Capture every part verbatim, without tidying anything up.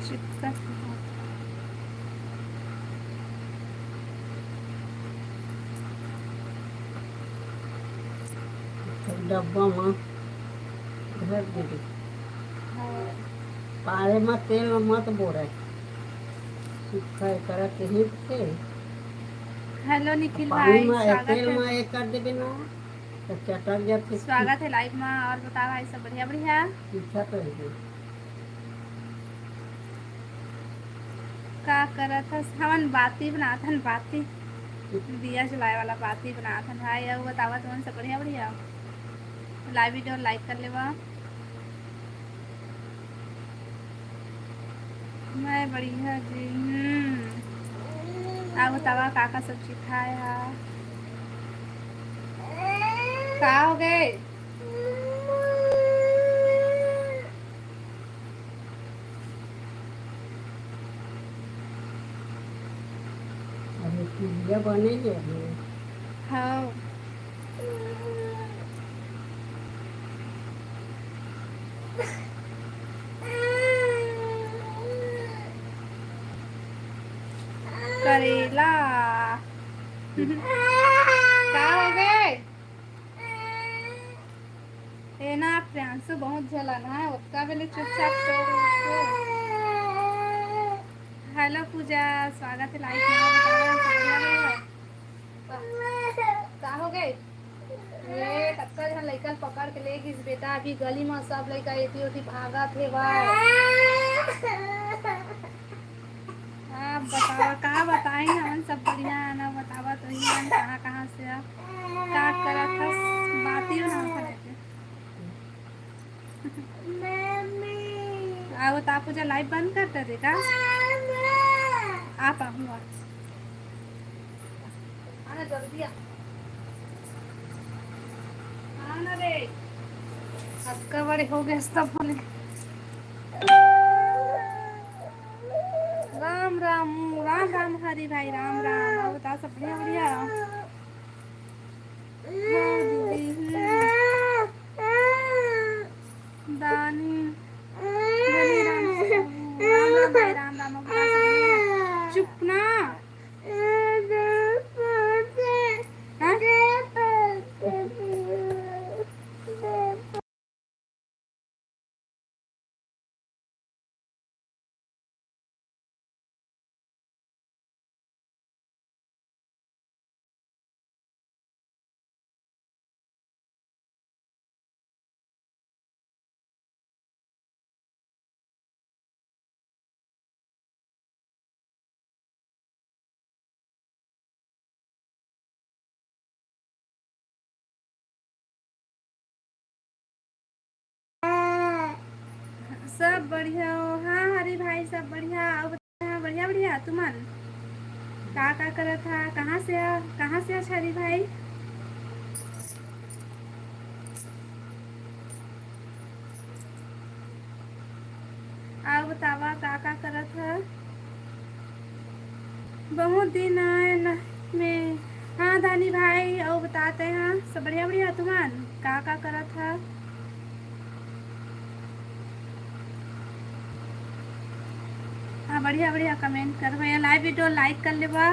चिपकत हे। डब्बा म धर दे। हाँ। पारे म तेल म मत बोरे। सुखा एकरा के ही से। हेलो निखिल पानी भाई, म स्वागत तेल हे। म ये कर देबे ना, त चटक जाथे। स्वागत हे लाइव म। और बताओ भाई, सब बढ़िया, बढ़िया? पीछा तो है। का करत हस? हमन बाती बनात हन, बाती। दिया जलाए वाला बाती बनात हन भाई। अउ बतावा, तुमन सब बढ़िया, बढ़िया? लाइव वीडियो लाइक कर लेवा। मैं बढ़िया जी। हम्म। अउ बतावा, का का सब्जी खाए हा? का हो गए? अरे, पिज्जा बने हे अभी। हाँ। करेला। का हो गए? ए ना, प्रियांशु बहुत जलन है, ओतका बेले चुपचाप सो रही। हेलो पूजा, स्वागत है लाइव में। का हो गए? ये कतका झन लइका ल पकड़ के ले गिस बेटा, अभी गली में सब लइका एती ओती भागत हे बा। आप बतावा, का बताई, हमन सब बढ़िया है ना, बतावा तो ही हम कहाँ, कहाँ से आ, का करत हस, बात ही ना करे। आओ, त आप पूजा लाइव बंद कर दे का? आप आ, हुआ। आना जल्दी आ। आना रे। अतका बड़े हो गए सब बोले। राम राम, राम राम हरी भाई, राम राम। और बताओ, सब बढ़िया, बढ़िया? हाँ दीदी, हम्म। दानी, धनी राम, राम राम भाई, राम राम। अब बता सकते हैं। चुप ना। हाँ? सब बढ़िया हो। हाँ हरी भाई, सब बढ़िया। अउ बता, बढ़िया बढ़िया तुमन का का करत हा? कहाँ से आ, कहाँ से आ हरी भाई? अउ बतावा, का का करत ह? बहुत दिन आए न में। हाँ दानी भाई, अउ बताते हैं, सब बढ़िया बढ़िया तुमन का का करत ह? हाँ बढ़िया बढ़िया कमेंट कर भैया, लाइव वीडियो लाइक कर लेबा।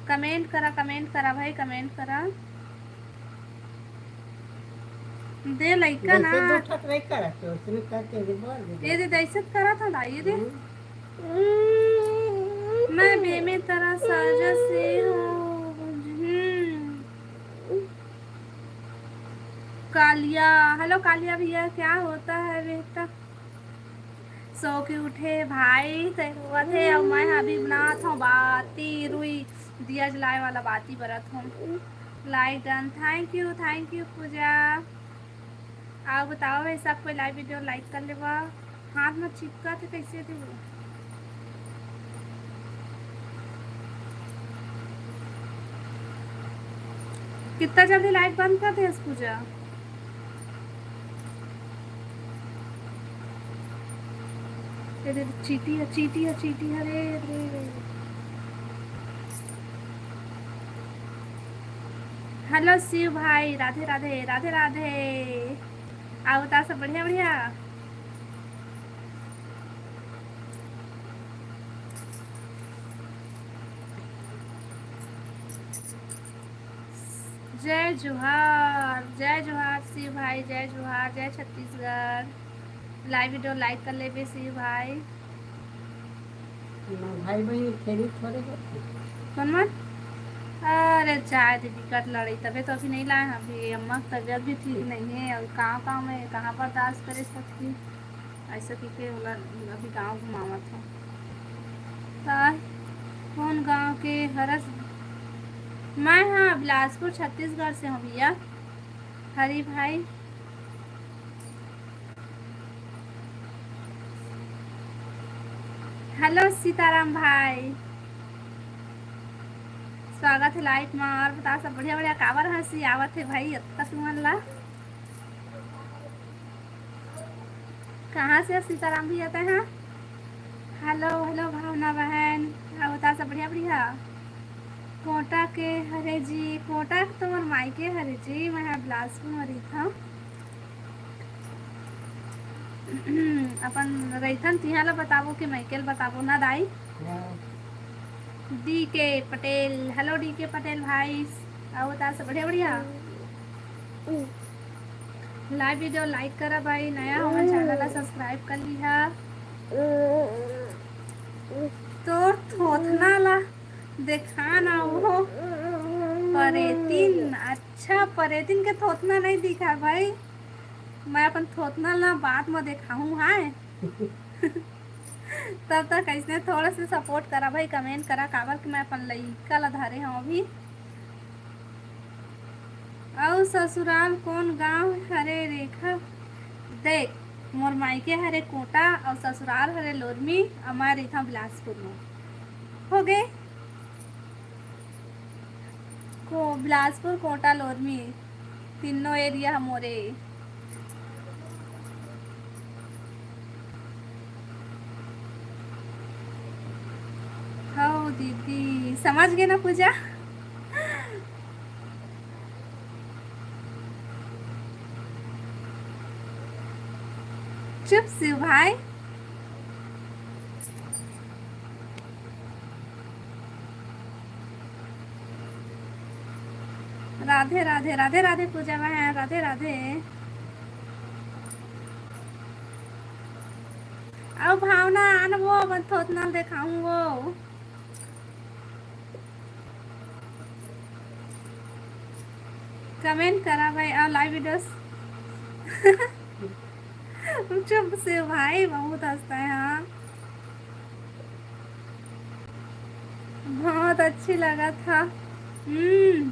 कमेंट करा, कमेंट करा भाई, कमेंट करा। दे लइका ना। जैसे दो ठक नहीं करत, वैसने करके भी बोल दे। ये दे, दहशत करत हूँ दाई, ये दे। हम्म। मैं बेमे तरह साजा से हूँ। हम्म। कालिया, हेलो कालिया भैया, क्या होता है बेटा? सो के उठे भाई, ते रोवत हे, अउ मैं ह अभी बनात हूँ बाती रुई, दिया जलाए वाला बाती बरत हूँ। Like done, thank you, thank you Pooja. अउ बताओ भाई, सब कोई लाइव वीडियो लाइक कर लेवा। हाथ में चिपका थे, कैसे थे वो? कितना जल्दी लाइट बंद कर दे पूजा। ये देख, चींटी है, चींटी है, चींटी है रे, रे, रे। हेलो शिव भाई, राधे राधे, राधे राधे। अउ बता, सब बढ़िया बढ़िया? जय जोहार, जय जोहार शिव भाई, जय जोहार, जय छत्तीसगढ़। Live video like कर लेबे शिव भाई। भाई बहन खेली थोड़े बहुत। कौन मन? अरे जाए दे, बिकट लड़ई, तबे तो अभी नहीं लाए हैं। अभी अम्मा की तबीयत भी ठीक नहीं है, अभी गाँव गाँव में कहाँ बर्दाश्त करे सकती, ऐसा कि के ओला अभी गाँव घुमावत हो। ता कौन गाँव के हरस? मैं हाँ बिलासपुर छत्तीसगढ़ से हूँ भैया। हरी भाई। हेलो सीताराम भाई, स्वागत है live मा। और बता, सब बढ़िया बढ़िया? काबर हंसी आवत है भाई अतका तुमन ला? कहाँ से सीताराम भैया तैं? हेलो हेलो भावना बहन, अउ बता, सब बढ़िया बढ़िया? कोटा के हरे जी? कोटा तो मोर मायके हरे जी, मैं ह बिलासपुर में रहिथव। अपन रहिथन तिहाँ ला बताबो कि मायके ला बताबो ना दाई? हाँ। डी के पटेल, हेलो डी के पटेल भाई, अउ बता, सब बढ़िया बढ़िया? Live video like करा भाई, नया हो मन channel ला subscribe कर लिहा। तोर थोथना ला देखा ना वो परेतिन, अच्छा परेतिन के थोथना नहीं दिखा भाई, मैं अपन थोथना ला बाद में देखाहूँ हाय। तब तक ऐसने थोड़ा से support करा भाई, comment करा, काबर कि मैं अपन लइका ला धरे हूँ अभी। अउ ससुराल कौन गांव हरे रेखा? देख, मोर मायके हरे कोटा अउ ससुराल हरे लोरमी, अउ मैं रहिथव बिलासपुर में। हो गे को, बिलासपुर, कोटा, लोरमी, तीनों area ह मोरे। हव दीदी, समझ गे ना पूजा? चुप शिव भाई। राधे राधे, राधे राधे पूजा बहन, राधे राधे। अउ भावना आन वो, अपन थोथना देखाऊं वो। Comment करा भाई, अउ live videos। चुप से भाई, बहुत हंसता है। हाँ, बहुत अच्छी लगा था। हम्म,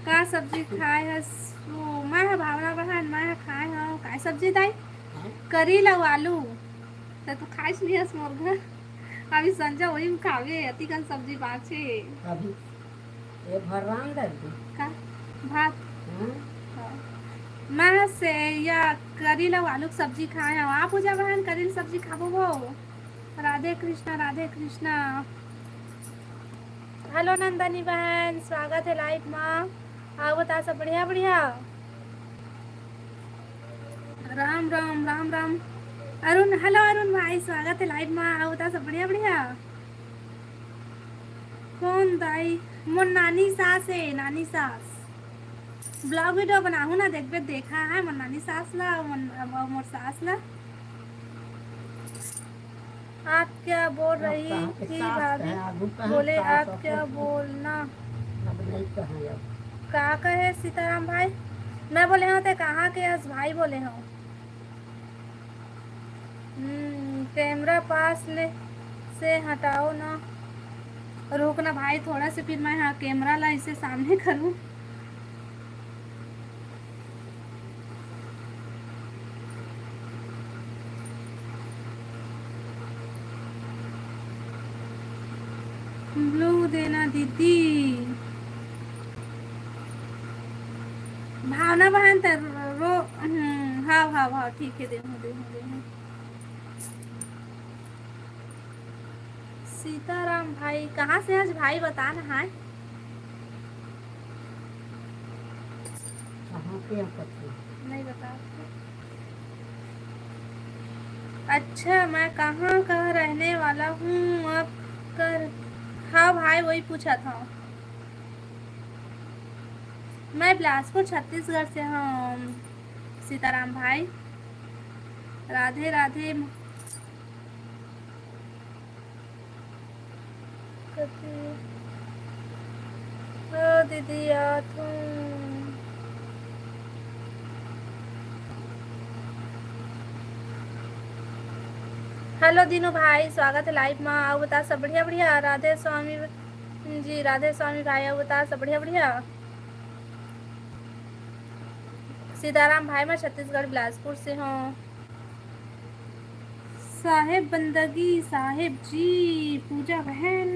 का सब्जी खाए हस? ओ, मैं ह भावना बहन, मैं ह खाए हव। काय सब्जी दाई? हाँ? करीला अउ आलू। त तू खाइस नहीं हस मोर घर। अभी संझा वही में खावे, अतिकन सब्जी बाँचे। अभी ये भर रांध दे। का? भात? हाँ। हाँ। मैं से या करीला अउ आलू के सब्जी खाए हव। आप पूजा बहन करील सब्जी खाबो वो? राधे कृष्णा, राधे कृष्णा। हेलो नंदनी बहन, स्वागत है live मा। अउ बता, सब बढ़िया बढ़िया? राम राम, राम राम। अरुण, हेलो अरुण भाई, स्वागत है live मा। अउ बता, सब बढ़िया बढ़िया? कौन दाई? मोर नानी सास है, नानी सास। Vlog video बनाहूँ ना, देखबे, देखा है मोर नानी सास ला, मोर, मोर सास ला। आप क्या बोल रही थी भाभी? बोले, आप क्या बोलना? अब नहीं कहें अब। का कहे सीताराम भाई? मैं बोले हूँ, ते कहाँ के हस भाई बोले हूँ। हम्म, camera पास ले से हटाओ ना। रुक ना भाई, थोड़ा से फिर मैं हाँ camera ला इसे सामने करूँ। Blue देना दीदी। भावना बहन त रो, हम्म, हाँ, हाँ, हाँ, ठीक है, देहूँ, देहूँ, देहूँ। सीताराम भाई, कहाँ से आज भाई बता ना है? नहीं बता। अच्छा, मैं कहाँ का रहने वाला हूँ? आप कर, हाँ भाई, वही पूछा था। मैं बिलासपुर, छत्तीसगढ़ से हूँ, सीताराम भाई। राधे राधे। कति, ओ दीदी, आत हूँ। हेलो दीनू भाई, स्वागत है लाइव मा। अउ बता, सब बढ़िया? बढ़िया। राधे स्वामी जी, राधे स्वामी भाई, अउ बता, सब बढ़िया? बढ़िया। सीताराम भाई, मैं छत्तीसगढ़ बिलासपुर से हूँ। साहेब बंदगी साहेब जी, पूजा बहन।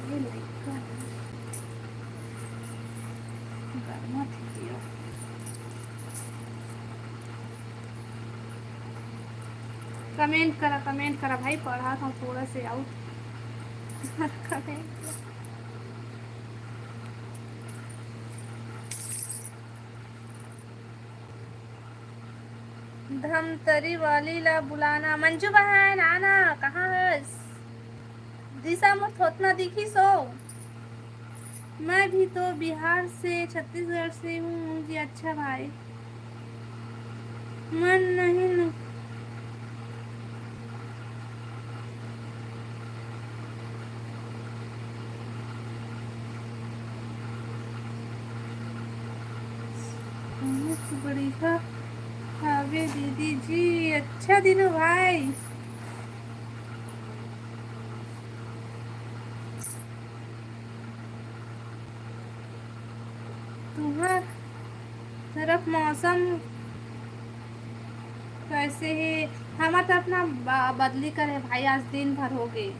ये लइका है। गरमा थी दियो। कमेंट करा, कमेंट करा भाई, पढ़ा था थोड़ा से आउट। कमेंट। धमतरी वाली ला बुलाना। मंजू बहन, आना, कहाँ हस? दिशा मोर थोतना दिखी सो। मैं भी तो बिहार से, छत्तीसगढ़ से हूँ जी। अच्छा भाई, मन नहीं न-, बहुत बढ़िया हवे दीदी जी। अच्छा दीनू भाई, तुहर तरफ मौसम कैसे हे? हमर तरफ ना ब-, बदली करे भाई, आज दिन भर हो गए।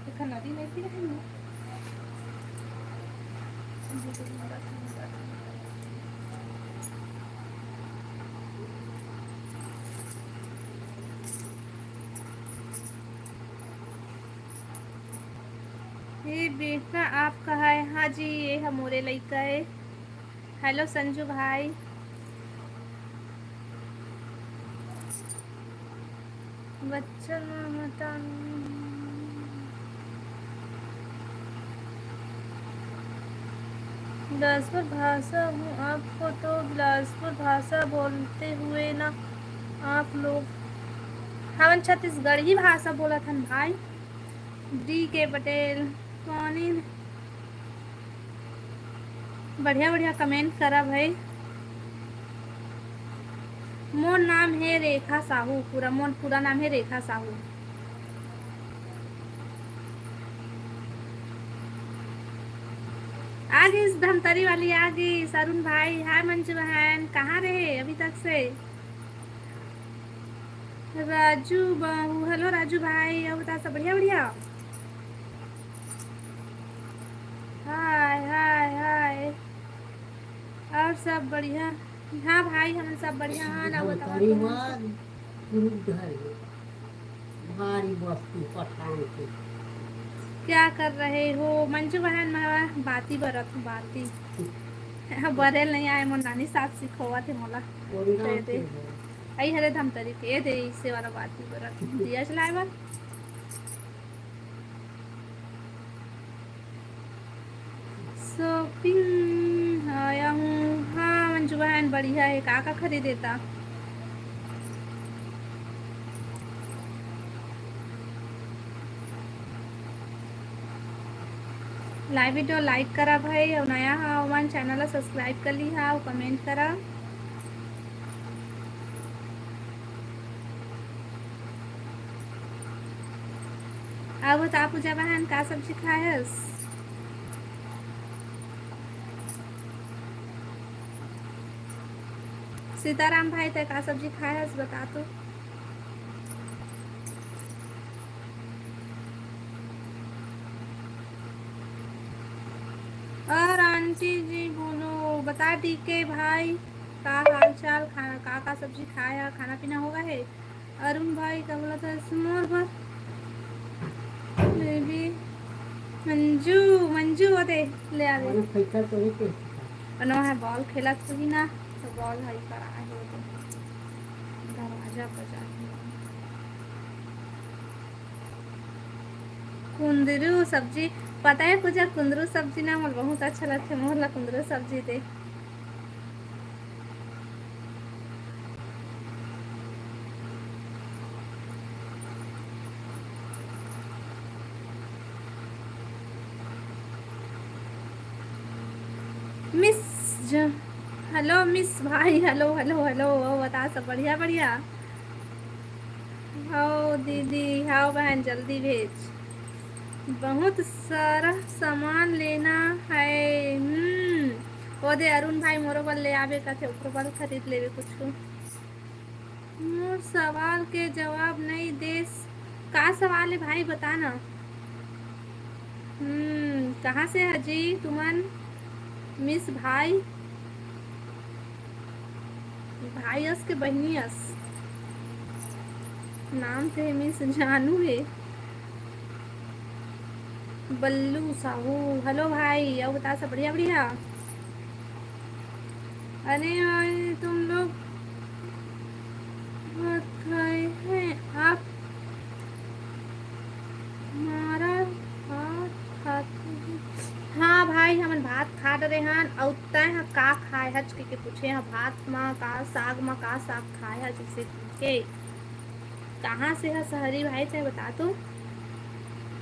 एखर नदी नइते हे ना। ए बेटा, आप कहाँ है? हाँ जी, ये ह मोरे लइका है। हेलो संजू भाई। बच्चन महतान। बिलासपुर भाषा हूँ, आपको तो बिलासपुर भाषा बोलते हुए ना आप लोग। हमन छत्तीसगढ़ी भाषा बोलत हन भाई। डी के पटेल, कौन इन? बढ़िया बढ़िया कमेंट करा भाई। मोर नाम हे रेखा साहू, पूरा मोर पूरा नाम हे रेखा साहू। आ गई धमतरी वाली, आ गई। अरुण भाई, हाय मंजू बहन, कहाँ रहे अभी तक से? राजू बाबू, हेलो राजू भाई, अउ बता, सब बढ़िया? बढ़िया, हाय हाय हाय, और सब बढ़िया? हाँ भाई, हमन सब बढ़िया हन। अउ बताओ, भारी बस्ती पठान के। क्या कर रहे हो मंजू बहन? मैं बाती बरत हूँ, बाती। बरेल नहीं आए, मोर नानी सास सिखोवत हे मोला। आई हरे धमतरी के, ए दे, इसे वाला बात भी करत हूँ, दिया जलाए बर। शॉपिंग आया हूँ। हाँ, मंजू बहन, बढ़िया है। का का खरीदे ता? लाइव वीडियो लाइक करा भाई, अउ नया हा ओमन चैनल ला सब्सक्राइब कर ली हा, अउ कमेंट करा। अउ बता पूजा बहन, का सब्जी खाए हस? सीताराम भाई, तै का सब्जी खाए हस, बता तो। जी जी, बोलो, बता डीके भाई, का हाल चाल, खाना, का का सब्जी खाया, खाना पीना होगा है? अरुण भाई का बोला था मोर बर, बेबी, मंजू, मंजू वो दे, ले आ दे। अरे पैसा तो नहीं पैसा। बनो है बॉल खेलत होही ना, तो बॉल है पर आए हो तो दरवाजा बजा के। कुंदरू सब्जी, पता है पूजा, कुंदरू सब्जी ना मोर बहुत अच्छा लगथे, मोर ला कुंदरू सब्जी दे। मिस ज-, हेलो मिस भाई, हेलो, हेलो, हेलो, वो बता सब बढ़िया, बढ़िया। हव दीदी, हव बहन, जल्दी भेज, बहुत सारा सामान लेना है। हम्म, वो दे अरुण भाई मोरो बर ले आबे कथे, ओकरो बर खरीद लेबे कुछ। मोर सवाल के जवाब नहीं देस। का सवाल है भाई, बता ना। हम्म, कहाँ से है जी तुमन? मिस भाई, भाई अस के बहिनी अस। नाम से है मिस जानू है। बल्लू साहू, हेलो भाई, अउ बता सब बढ़िया बढ़िया? अरे भाई, तुम लोग भात खाए हैं आप? हमारा भात खाते हैं। हाँ भाई, हमन भात खा डरे हन। अउ तैं ह का खाए हच के, के पूछे ह, भात मा का, साग मा का साग खाए हच, जैसे के कहाँ से ह सहरी भाई, तैं बता तो।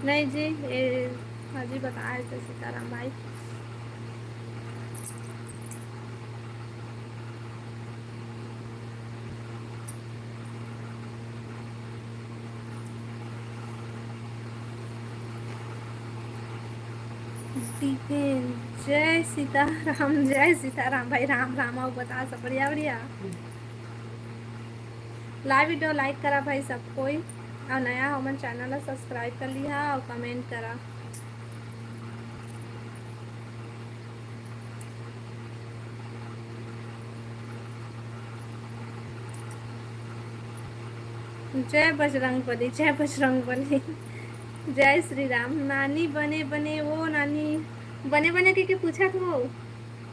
नहीं जी, ए, हाँ जी, बताए थे सीताराम भाई। दीपेन, जय सीताराम, जय सीताराम भाई, राम राम। अउ बता सब बढ़िया बढ़िया। Live video like करा भाई सब कोई, अउ नया हो मन channel ला subscribe कर लिहा अउ comment करा। जय बजरंग बली, जय बजरंग बली। जय श्री राम। नानी बने बने, ओ नानी बने बने के, के पूछत हो?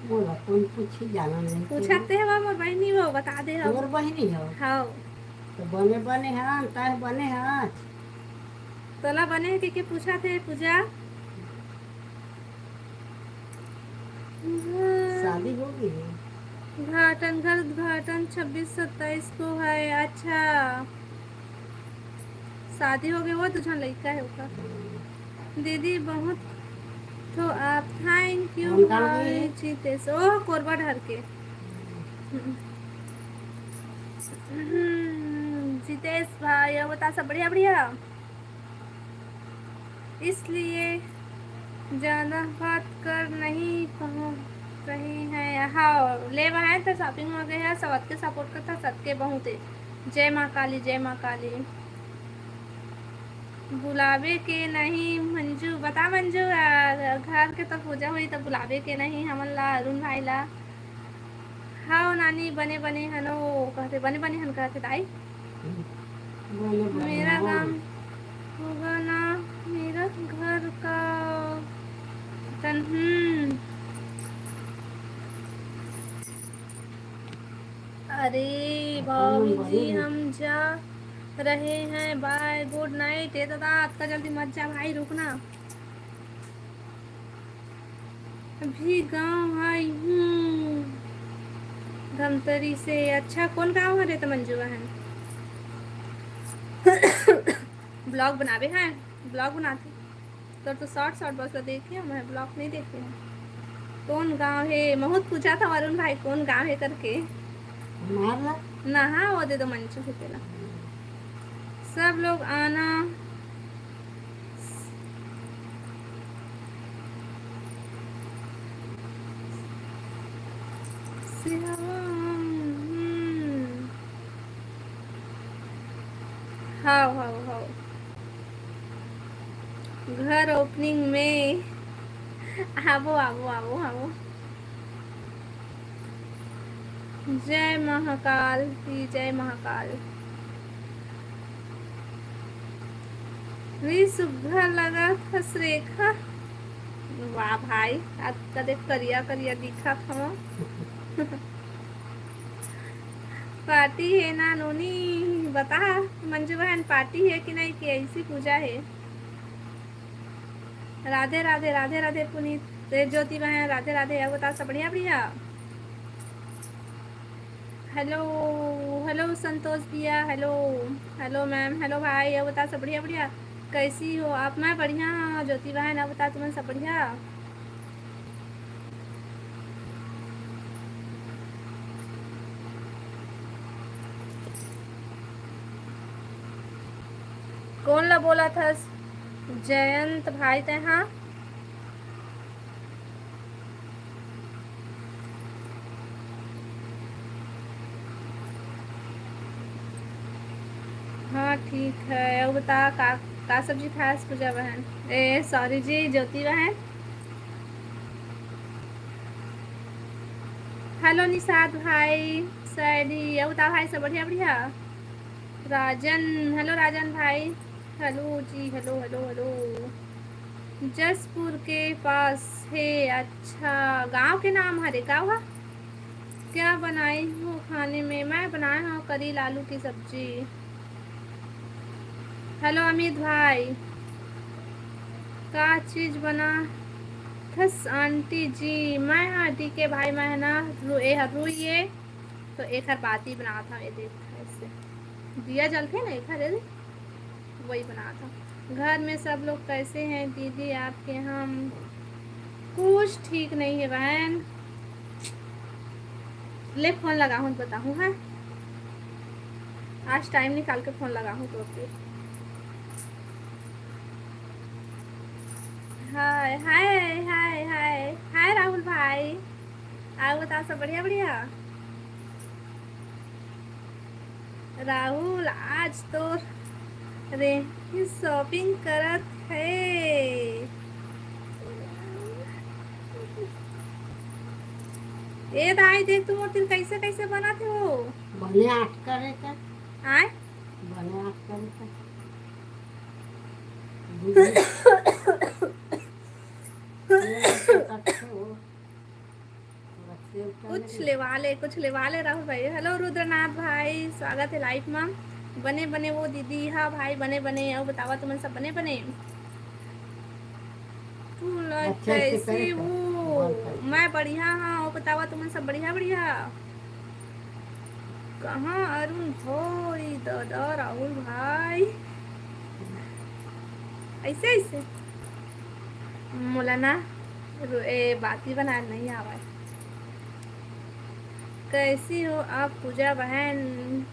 मोला कोन पूछी, जाना नहीं पूछत ते हवा, मोर बहिनी हो, बता दे हम। मोर बहिनी हो? हाँ। तो बने बने हन, तैं बने हस? तोला बने के, के पूछत हे पूजा? शादी हो गई है? उद्घाटन, घर उद्घाटन छब्बीस सत्ताईस को है। अच्छा, शादी हो गई, वो दू झन लइका है ओकर। दीदी बहुत तो आप, thank you भाई। जितेश, ओह कोरबा डहर के। हम्म। हम्म, जितेश भाई, अउ बता सब बढ़िया बढ़िया? इसलिए ज़्यादा बात कर नहीं पा रहे हैं। हाँ, ले वहाँ तो shopping हो गए है, सबके support करता, सबके बहुत है। जय माँ काली, जय माँ काली। बुलावे के नहीं मंजू, बता मंजू, आ, घर के तो पूजा हुई तो बुलावे के नहीं हमन ला, अरुण भाई ला। हाँ नानी, बने बने हनो कहते, बने बने हन कहते दाई। बने बने मेरा हन। गाँव होगा ना, मेरा घर का तन, हम्म। अरे भाभी जी, हम जा रहे हैं, bye, good night। ए दादा, अतका जल्दी मत जा भाई, रुकना। अभी गाँव आई हूँ धमतरी से। अच्छा, कौन गाँव हरे त मंजू बहन? Vlog बनाबे है, vlog बनाते। तोर तो short short बस ला देखे हूँ मैं, vlog नहीं देखे हूँ। कौन गाँव है? महूँ त पूछा था वरुण भाई, कौन गाँव है करके। हमार ला? ना, हाँ, वो दे दो मंजू के तेला। सब लोग आना। सिहावा, हम्म। हाव, हाव, हाव। घर opening में आबो, आबो, आबो, आबो। जय महाकाल की, जय महाकाल। री सुग्घर लगत हस रेखा। वाह भाई, आज कदे करिया करिया दिखत हव। पार्टी हे ना नोनी, बता मंजू बहन, पार्टी हे कि नहीं, कि ऐसी पूजा हे? राधे राधे, राधे राधे पुनीत, ए, ज्योति बहन, राधे राधे। अउ बता, सब बढ़िया बढ़िया? हेलो, हेलो संतोष भैया, हेलो, हेलो मैम, हेलो भाई, अउ बता, सब बढ़िया बढ़िया? कैसी हो आप? मैं बढ़िया हूँ ज्योति बहन, अउ बता, तुमन सब बढ़िया? कोन ला बोलत हस जयंत भाई तैं हा? हाँ ठीक है, अउ बता का, का सब्जी खास पूजा बहन, ए सॉरी जी, ज्योति बहन। हेलो निषाद भाई, सैडी, अउ बता भाई सब बढ़िया बढ़िया? राजन, हेलो राजन भाई, हेलो जी, हेलो हेलो हेलो। जसपुर के पास हे। अच्छा, गांव के नाम हरे का हुआ? क्या बनाई हो खाने में? मैं बनाए हव करील आलू की सब्जी। हेलो अमित भाई, का चीज बना थस आंटी जी? मैं हा डीके भाई, मैं हा ना रू-, ए हा रुई ए, तो एखर बाती बनात हव। ए देख, ऐसे दिया जलथे ना एखर, ए देख, वही बनात हव। घर में सब लोग कैसे हैं दीदी आपके? हम कुछ ठीक नहीं है बहन। ले फोन लगाहूँ त बताहूँ, हाँ? आज टाइम निकाल के फोन लगाहूँ तो फिर। हाय, हाय, हाय, हाय, हाय राहुल भाई, अउ बता सब बढ़िया, बढ़िया? राहुल, आज तोर रेंकी shopping करत हे। ए दाई, देख तो मोर तीर कैसे कैसे बनत हे वो। बने आठ करे का। आय? बने आठ करे का। कुछ लेवा ले, कुछ लेवा ले राहुल भाई। हेलो रुद्रनाथ भाई, स्वागत है लाइव में। बने बने वो दीदी, हाँ भाई बने बने। अउ बतावा तुमन सब बने बने? तू ला अच्छा, ऐसे कैसे करे तो। वो? मैं बढ़िया हाँ, अउ बतावा तुमन सब बढ़िया बढ़िया? कहाँ अरुण भाई, दादा राहुल भाई, ऐसे ऐसे मोला ना रु-, ए, बाती बनाए नहीं आवे। कैसी हो आप पूजा बहन?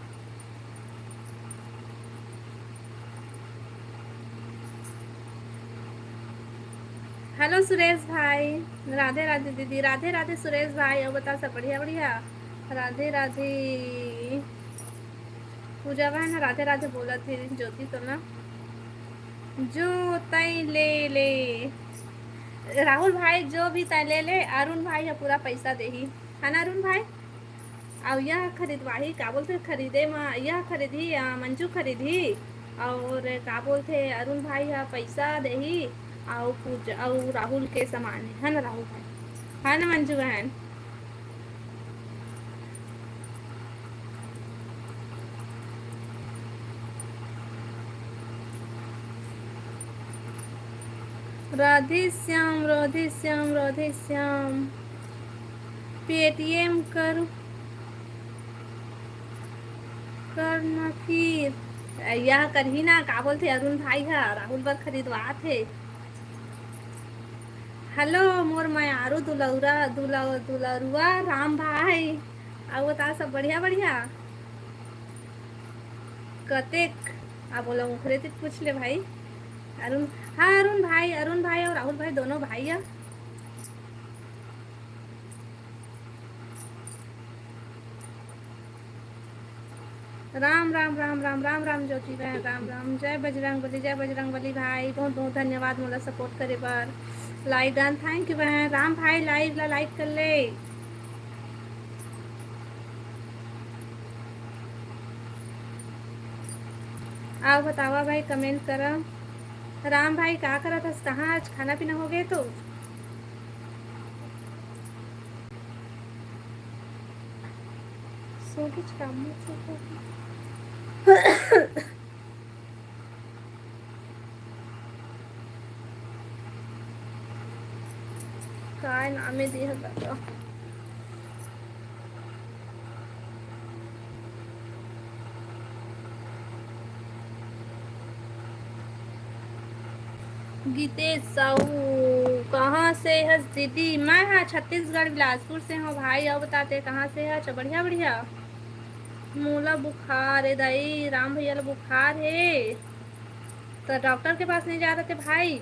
हेलो सुरेश भाई, राधे राधे दीदी, राधे राधे सुरेश भाई। अउ बता सब बढ़िया बढ़िया? राधे राधे। पूजा बहन राधे राधे बोलत हे, ज्योति तो ना। जो तैं ले ले राहुल भाई, जो भी तैं ले ले, अरुण भाई ह पूरा पैसा देही, है ना अरुण भाई? अउ यह खरीदवाही, का बोलथे, खरीदे म यह खरीदही, अ, मंजू खरीदही, अउ का बोलथे, अरुण भाई ह पैसा देही, अउ पूजा, अउ राहुल के सामान हे, है ना राहुल भाई, है ना मंजू बहन? राधे श्याम, राधे श्याम, राधे श्याम। पेटीएम कर, कर ना फिर। या करही ना, का बोलथे अरुण भाई ह, राहुल बर खरीदवात हे। हेलो मोर मयारू दुलौरा, दुलौ-, दुलरुआ राम भाई, अउ बता सब बढ़िया बढ़िया? कतेक, आ बोला ओखरे से पूछ ले भाई। अरुण, हाँ अरुण भाई, अरुण भाई अउ राहुल भाई दोनों भाई आ। राम राम राम राम राम राम ज्योति बहन, राम राम। जय बजरंग बली, जय बजरंग बली भाई, बहुत बहुत धन्यवाद मोला सपोर्ट करे बर। लाइक डन, थैंक यू बहन। राम भाई लाइव ला लाइक कर ले। आओ बतावा भाई, comment करा। राम भाई, का करत हस? कहाँ आज खाना पीना हो गए तो? सो के काम में से तो काय नामे दे हस दादा? गीतेश साहू, कहाँ से हस दीदी? मैं हा छत्तीसगढ़ बिलासपुर से हूँ भाई। अउ बता, तैं कहाँ से हस? अच्छा, बढ़िया बढ़िया। मोला बुखार हे दाई, राम भैया ला बुखार हे, त डॉक्टर के पास नहीं जा रहे थे भाई।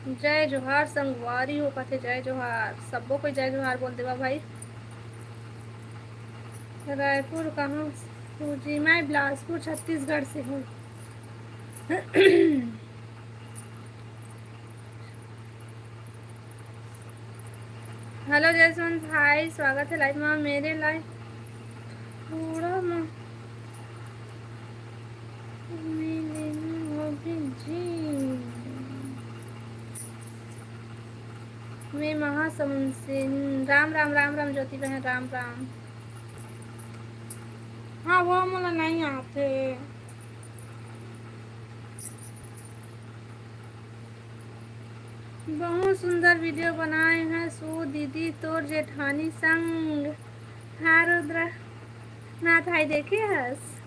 जय जोहार संगवारी हो, कथे जय जोहार, सबो कोई जय जोहार बोल देवा भाई। रायपुर कहाँ से हो जी? मैं बिलासपुर छत्तीसगढ़ से हूँ। हेलो जसवंत भाई, स्वागत है लाइव में। मेरे लाइव थोड़ा म-, मैं महासमुंद से। राम राम, राम राम ज्योति बहन, राम राम। हाँ, वो मोला नहीं आते। बहुत सुंदर video बनाए हैं सु दीदी तोर जेठानी संग। हाँ रुद्र नाथ भाई, देखे हस,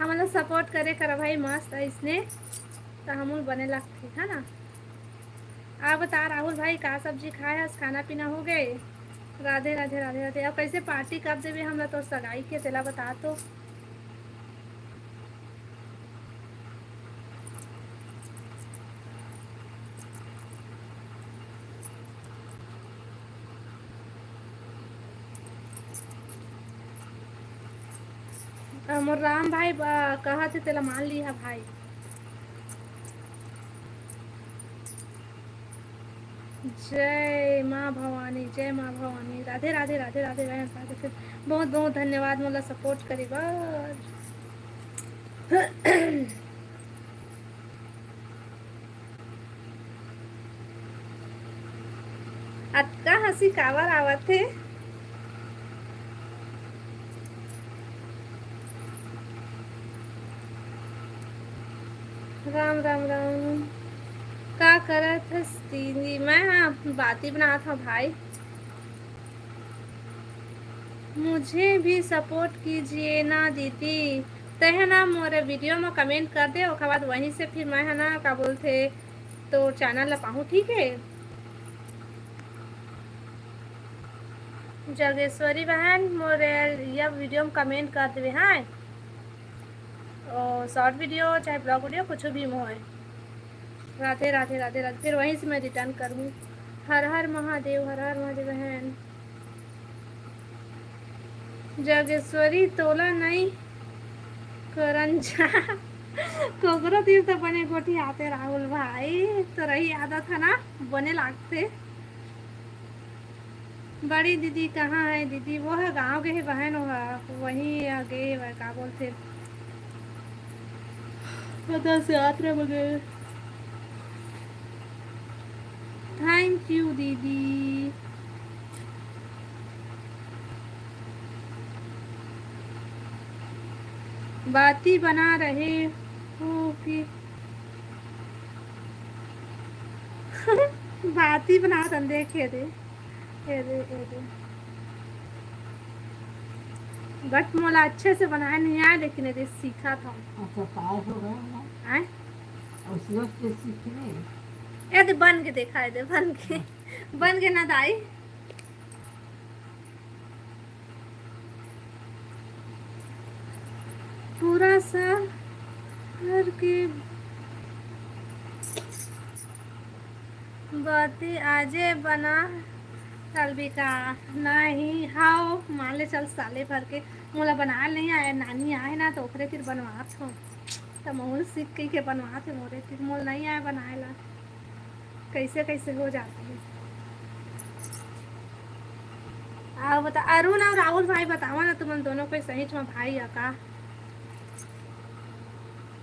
हमन ला support करे करा भाई, मस्त अइसने त हमू बने लगथे, है ना? आप बता राहुल भाई, का सब्जी खाए हस? खाना पीना हो गए? राधे राधे, राधे राधे। अब कैसे party कब देवे हमला तोर सगाई के, तेला बता तो। अ, मोर राम भाई, अ, कहत हे तेला मान लिहा भाई। जय माँ भवानी, जय माँ भवानी। राधे राधे, राधे राधे बहन, राधे। फिर बहुत बहुत धन्यवाद मोला support करे बर। अतका हंसी काबर आवत हे? राम राम राम। का करत हस दीदी? मैं हा बाती बनात हव भाई। मुझे भी support कीजिए ना दीदी। तैं ह ना मोर video म comment कर दे, ओकर बाद वहीं से फिर मैं ह ना का बोलथे तोर channel ला पाहूँ, ठीक है? जगेश्वरी बहन, मोर ये video म comment कर देवे, हाँ, और short video चाहे vlog video कुछ भी मोहे। राधे राधे, राधे राधे। फिर वहीं से मैं return करूँ। हर हर महादेव, हर हर महादेव बहन। जगेश्वरी तोला नई करन जा। कोकरो तीर तो बने गोठी आते राहुल भाई, तो रही आदत है ना, बने लागते। बड़ी दीदी कहाँ है दीदी? वो है गाँव गे हे बहन, वो है वहीं गे हे, का बोलते, पता से आत रहे बगैर। Thank you दीदी। बाती बना रहे हो कि बाती बनात हन, देखे दे। ए दे, ए दे। But मोला अच्छे से बनाए नहीं आए, लेकिन ए दे सीखा था। अच्छा, पाए हो गए ना? आए? और सीख के सीखने। ए दे, बन के देखा, ए दे, बन के। बन के ना दाई। पूरा शहर के बाती आजे बना चलबी का? नहीं, हाव, मान ले चल साले भर के। मोला बनाए नहीं आए, नानी आए ना, तो ओकरे तीर बनवात हो। त महूँ सीख के, के बनवात हे मोरे तीर, मोला नहीं आए बनाए ला। कैसे कैसे हो जाते हैं। आओ बता, अरुण और राहुल भाई, बतावा ना, तुमन दोनों कोई सही में भाई है का?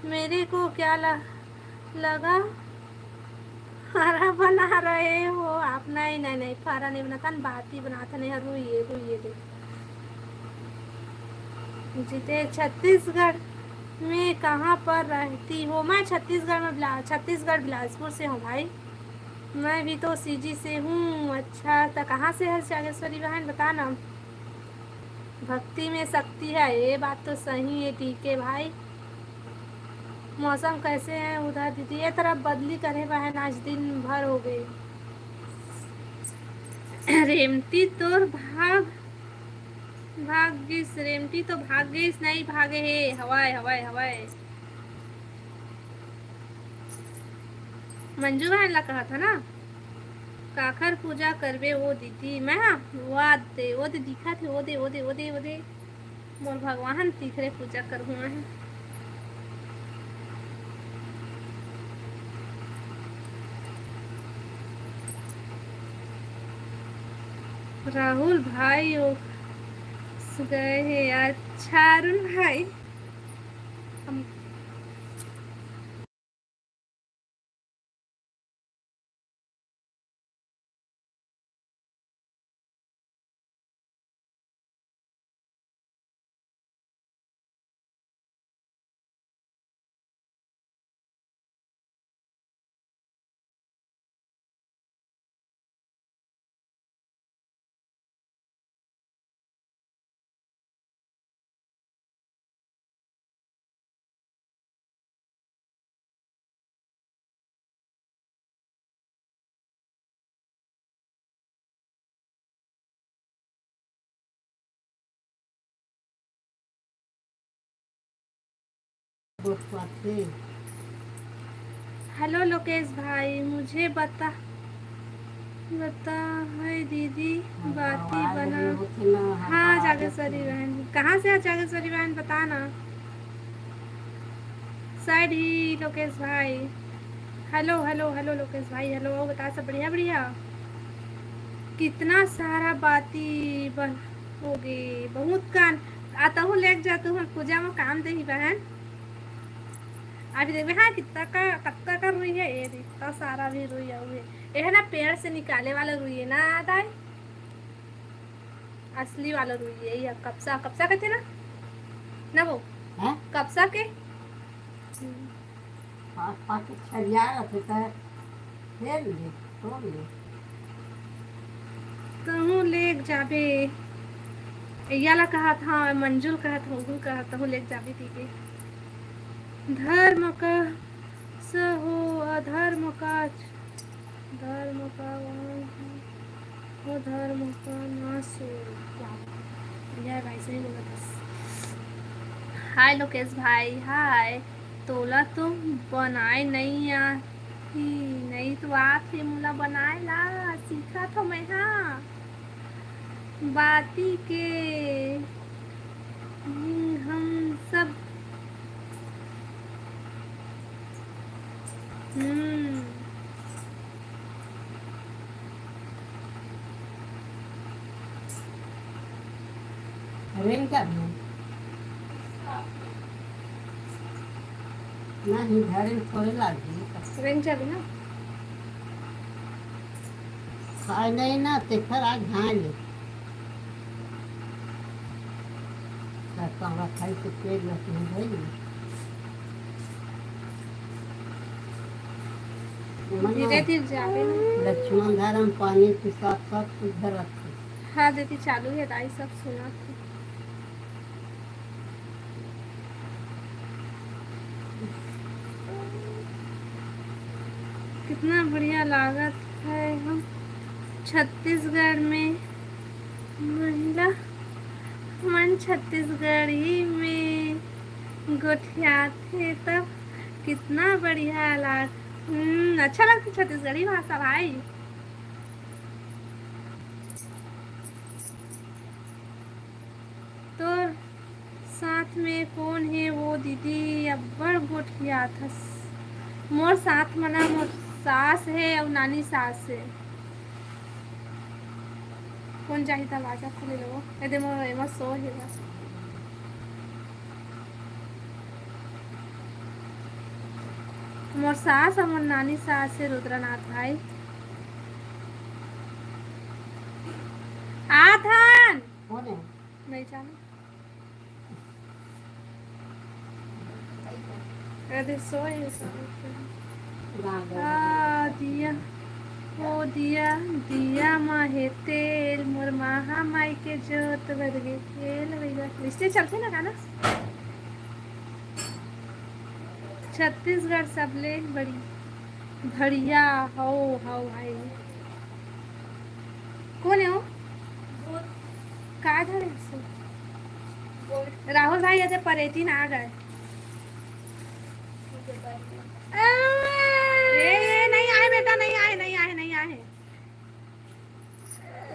मेरे को क्या ल-, लगा हरा बना रहे हो आप। नहीं, नहीं, नहीं, फरा नहीं बनाता न, बात ही बनाता नहीं, हरू ये, वो ये दे। जीते छत्तीसगढ़ में कहाँ पर रहती हो? मैं छत्तीसगढ़ में बिला-, छत्तीसगढ़ बिलासपुर से हूँ भाई। मैं भी तो सीजी से हूँ। अच्छा, तो कहाँ से है जागेश्वरी बहन, बता ना। भक्ति में शक्ति है, ये बात तो सही है। ठीक है भाई, मौसम कैसे है उधर दीदी? ये तरफ बदली करे बहन, आज दिन भर हो गई। रेमती तोर भाग, भाग गिस, रेमती तो भाग गिस, नहीं भागे हे। हवाए, हवाए, हवाए। मंजू बहन ला कहा था ना, काखर पूजा करबे ओ दीदी? मैं हा, वा दे, ओ दे दिखा थे, ओ दे, ओ दे, ओ दे, ओ दे। मोर भगवान तीखरे पूजा करहूँ मैं। राहुल भाई ओ गए हे। अच्छा अरुण भाई, हम हेलो लोकेश भाई, मुझे बता, बता है दीदी, बाती बना। हाँ जागेश्वरी बहन, कहाँ से है जागेश्वरी बहन, बता ना। साइड ही लोकेश भाई, हेलो हेलो हेलो लोकेश भाई, हेलो, बता सब बढ़िया बढ़िया। कितना सारा बाती बन हो गई, बहुत कान। आ तहूँ लेके जा, तू पूजा में काम देही बहन। अभी देखबे हाँ कितना का, कतका का रुई है, ये देख, इतना सारा भी रुई है। ये है ना पेड़ से निकाले वाला रुई है ना दाई, असली वाला रुई है ये। कपसा, कपसा कहते ना, ना वो हाँ? कपसा के पाँच पाँच छरिया रखे तो फेर ले, तोड़ ले। कहूँ लेक जाबे, याला कहत हँव, मंजुल कहत हँव, उगुल कहत हँव, लेक जाबे दीदी। धर्म का सहो, अधर्म का, धर्म का वंश, वो धर्म का नाश हो। क्या बात है। बढ़िया है भाई, सही बोला बस। हाय लोकेश भाई, हाय। तोला तो बनाए नइ आही, नइ तो आत हे मोला बनाए ला, सीखत हो मैं हा। बाती के हम सब, हम्म। रेंग जाबे। नहीं, घरे में थोड़े लागी। रेंग जाबे ना। खाए नहीं ना, तेखर आज झाए ले। का कहवा खाई के पेट में तुम भई। धीरे धीरे जाबे ना। लक्ष्मण धर्म पानी के साथ साथ कुछ धरत। हाँ दीदी, चालू है दाई, सब सुना। कितना बढ़िया लागत है हम छत्तीसगढ़ में महिला मन छत्तीसगढ़ी में गोठियाथे तब कितना बढ़िया लाग-, हम्म, अच्छा लगता छत्तीसगढ़ी भाषा भाई। तोर साथ में कोन हे वो दीदी? अब्बड़ गोठियाथस। मोर साथ मना मोर सास हे अउ नानी सास हे। कोन जाही त बाजा खोले लेबो। ए दे मोर एमा सो हे बस। मोर सास अउ मोर नानी सास हे रुद्रनाथ भाई। आथन। कोन हे? नहीं जाने। अरे सोए हे सब। आ, दिया, ओ दिया, दिया मा हे तेल, मोर महामाई के जोत बर गे तेल, भैया। इससे चलते ना गाना। छत्तीसगढ़ सबले बड़ी बढ़िया हो, हो भाई। कोन हे वो? का धरे हस? राहुल भाई, एदे परेतिन आ गए। ए, ए, नहीं आए बेटा, नहीं आए, नहीं आए, नहीं आए।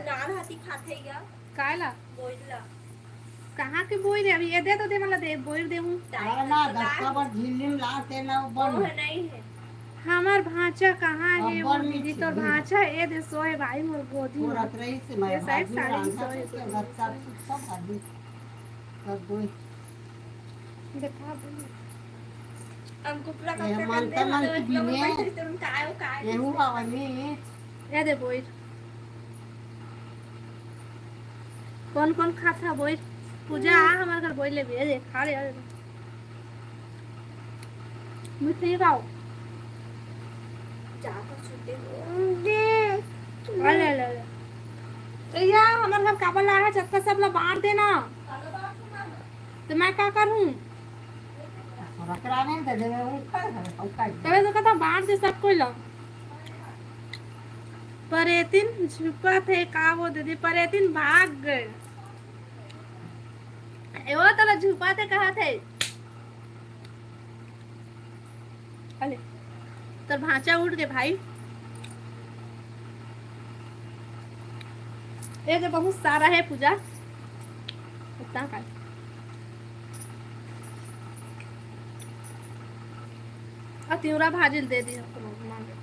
नान हाथी खाथे या? काय ला? बोइर ला। कहाँ के बोइर हे? अभी ये दे तो दे, मला दे, बोइर दे हूँ। अरे ना, दस का बार झिल्ली में ला, ते ना वो बन। वो नहीं है। हमार भांचा कहाँ हे? वो दीदी, तोर भांचा ए दे सोए भाई मोर गोदी में। रही से मैं ये साइड भाजी साड़ी रांधा सोए तो के दस का सब भाजी कर दो। देखा दो। हमको पूरा ये कपड़ा मन तन मन की बिने। ये हुआ वनी। ये दे बोइर। कोन कोन खाता बोइर? पूजा आ हमार घर बोइर लेबे, ए दे, खा ले, आ ले। मिठाई खाओ। जा तो छूटे। दे। आ ले, ले, ले। ए या, हमार घर काबर ला है, जब तक सब ला बांट देना। तो मैं का करूं? रकरा नहीं दे देवे, वो का है, वो का है। तबे तो कहता बांट दे सब कोई ला। परेतिन छुपा थे का वो दीदी, परेतिन भाग गए। ए, वो तो छुपा थे कहा थे। अले, तोर भांचा उठ गे भाई। ये तो बहुत सारा है पूजा। इतना का। आ तिवरा भाजी दे दी हमको मांगे।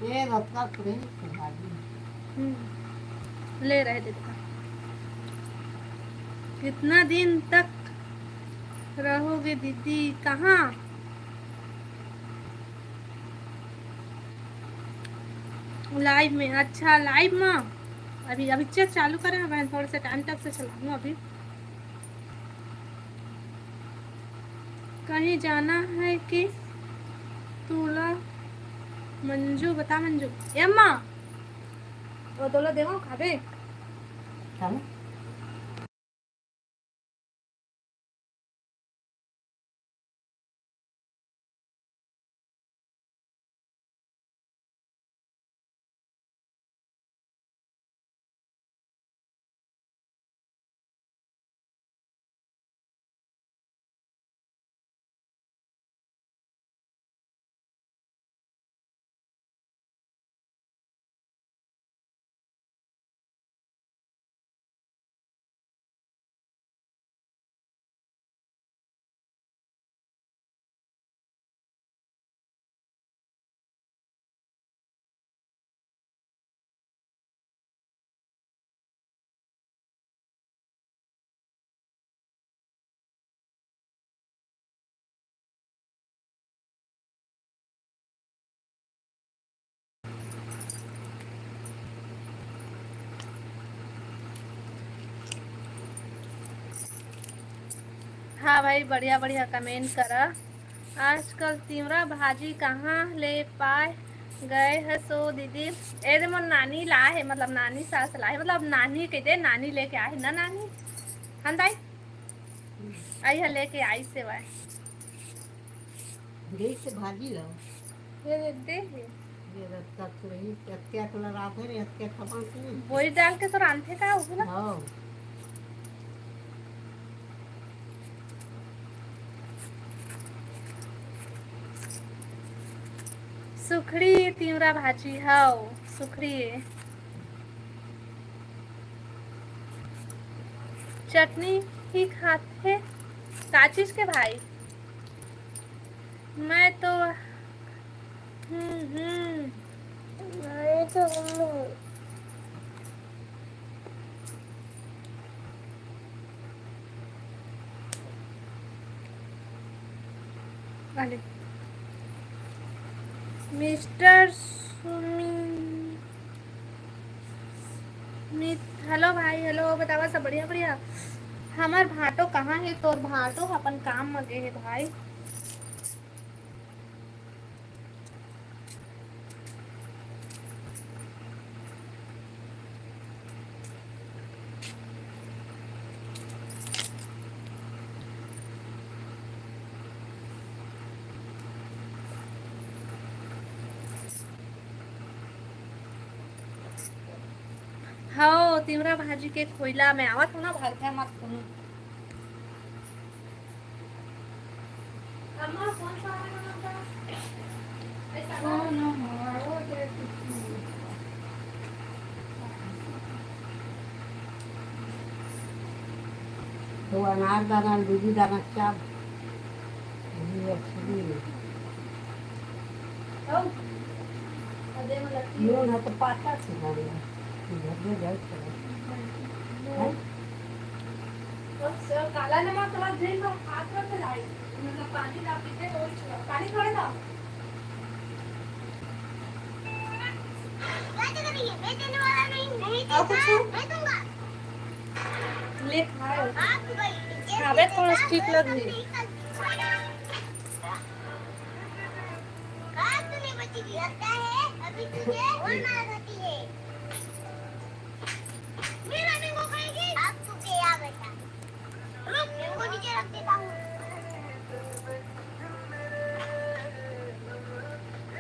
ये रत्ता पूरी भाजी। हम्म। ले रहे देखा। कितना दिन तक रहोगे दीदी? कहाँ? लाइव में। अच्छा, लाइव में अभी, अभी चेक चालू करे हैं, मैं थोड़ा सा टाइम तक से चलाऊँ अभी। कहीं जाना है कि तोला मंजू, बता मंजू। ए अम्मा, वो तोला देवा खाबे? खाबे? हाँ भाई, बढ़िया बढ़िया कमेंट करा। आजकल तिवरा भाजी कहाँ ले पाए गए हस ओ दीदी? ए दे मोर नानी ला हे, मतलब नानी सास ला हे, मतलब नानी कहिथे, नानी लेके आए हे ना नानी। हन दाई? आई ह लेके आई सेवा। देख से भाजी ला। ये दे दे हे। ये रत्ता तो रही, अत्या तो लगा दे रे, अत्या खपा के। बोरी डाल के तो रांधे का होगी ना? हाँ। सुखड़ी तिवरा भाजी, हाव, सुखड़ी ए। चटनी ही खाथे का चीज के भाई? मैं तो, हम्म, हम्म। मैं तो, हम्म। वाले। मिस्टर सुमित, हेलो भाई, हेलो, बतावा सब बढ़िया, बढ़िया। हमर भांटो कहाँ हे? तोर भांटो अपन काम म गे हे भाई। हव, तिवरा भाजी के खोइला में आवत हो ना, भरथे मत कोनो। तो अनार दाना, दूधी दाना, क्या? ये अच्छी है। नून है तो पाता से डाल दे। इधर ले जाओ, चलो। हैं? बस, काला नमक थोड़ा दिन भर हाथ में फैलाई, मतलब, पानी ना पीते तो वही छुआ। पानी थोड़े ना। और कुछ? ले खाओ। खावे थोड़ा ठीक लग रही।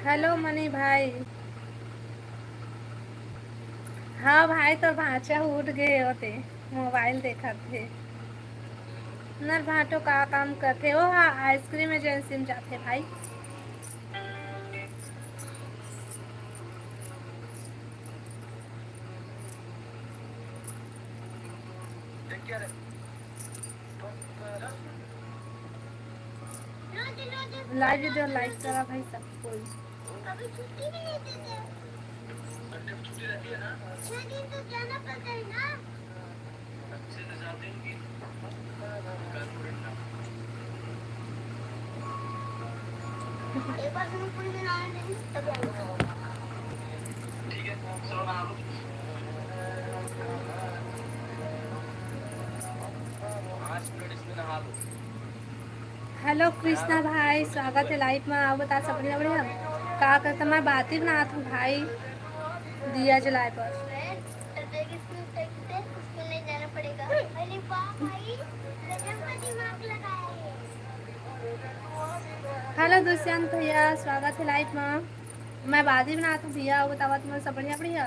हेलो मनी भाई। हाँ भाई, तोर भांचा उठ गे होते, मोबाइल देखत हे। नर भांटो का काम करथे? ओ हाँ, आइसक्रीम एजेंसी में जाथे भाई। लाइव वीडियो लाइक करा भाई सब कोई। हेलो कृष्णा भाई, स्वागत हे लाइव में। आओ बता सब बढ़िया, बढ़िया। का करता? मैं बाती बनात हूँ भाई, दिया जलाए पर। हेलो दुष्यंत भैया, स्वागत हे लाइव में। मैं बाती बनात हूँ भैया, आओ बतावा तुमन सब बढ़िया, बढ़िया।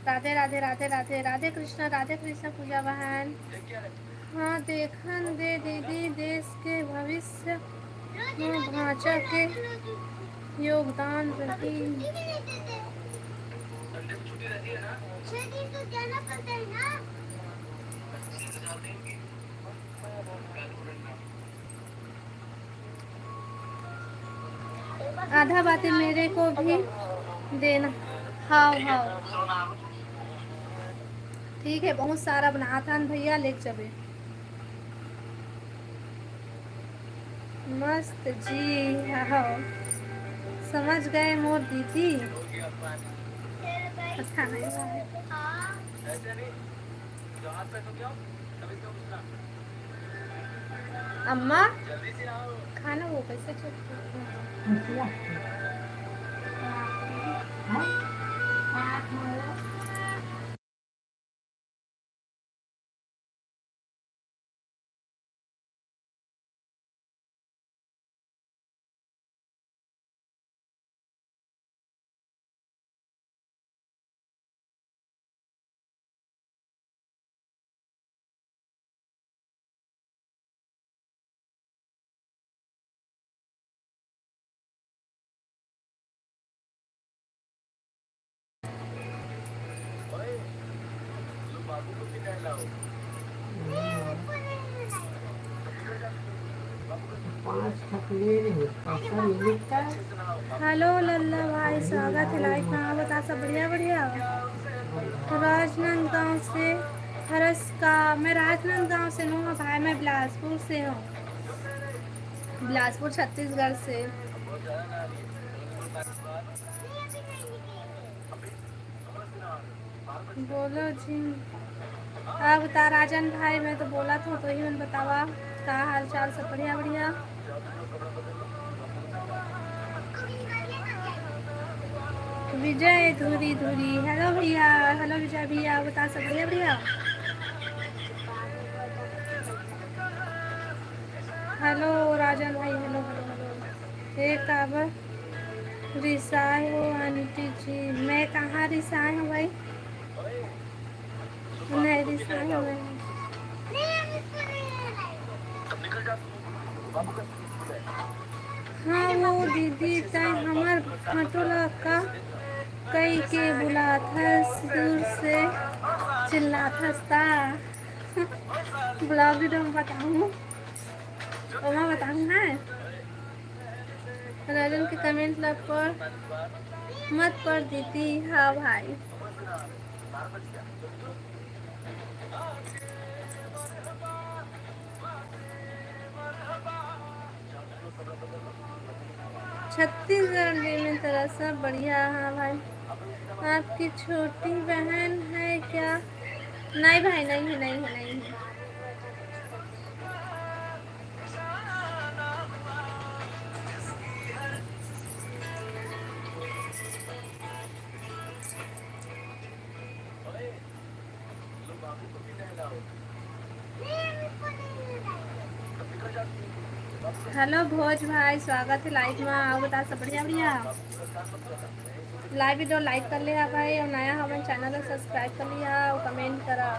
राधे राधे राधे राधे राधे कृष्णा, राधे कृष्णा पूजा बहन। हाँ, देखन दे दीदी, देश के भविष्य में भांचा के योगदान रही। आधा बाती मेरे को भी देना। हाव, हाव। ठीक है, बहुत सारा बनाथन भैया, लेके चबे। मस्त जी, हाव। समझ गए मोर दीदी। अच्छा नहीं है। अम्मा, खाना वो कैसे चेक करते हैं? हेलो लल्ला भाई, स्वागत है लाइव में। आप बता, सब बढ़िया? बढ़िया। राजनांदगांव से हरस का, मैं राजनांदगांव से हूँ भाई, मैं बिलासपुर से हूँ। बिलासपुर, छत्तीसगढ़ से। बोलो जी। अब बता राजन भाई, मैं तो बोलत हूँ, तो ही मन बतावा, का हाल चाल? सब बढ़िया, बढ़िया। विजय धुरी धुरी, हेलो भैया, हेलो विजय भैया, बता, सब बढ़िया, बढ़िया। हेलो राजन भाई, हेलो, हेलो, हेलो। एक अब रिसाए हो आंटी जी? मैं कहाँ रिसाए हूँ भाई? नहीं रिसाए हूँ मैं। हाँ वो दीदी, तै हमर फोटो ला का कई के बुलाथस, दूर से चिल्लाथस ता। ब्लॉग वीडियो में बताऊँ, ओमा बताऊँ है। राजन के कमेंट ला पढ़, मत पढ़ दीदी। हाँ भाई। छत्तीसगढ़ में तरह सब बढ़िया। हाँ भाई, आपकी छोटी बहन है क्या? नहीं भाई, नहीं है, नहीं है, नहीं है। हेलो भोज भाई, स्वागत है लाइव में। आओ बता, सब बढ़िया बढ़िया। लाइव वीडियो लाइक कर लिया भाई, और नया हमन चैनल ला सब्सक्राइब कर लिया और कमेंट करा।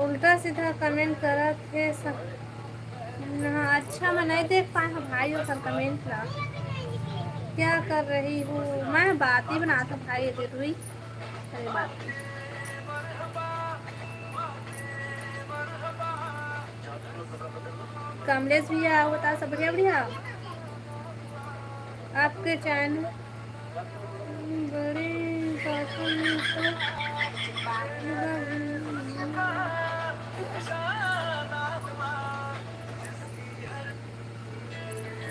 उल्टा सीधा कमेंट करत हे सब। हाँ, अच्छा, मैं नहीं देख पाए हूँ भाई ओकर कमेंट ला। क्या कर रही हूँ? मैं बात ही बनात हूँ भाई, ये रुई। अरे बाप रे। कमलेश भैया, आओ बता, सब बढ़िया बढ़िया? आपके चैनल बड़े पापा ने तो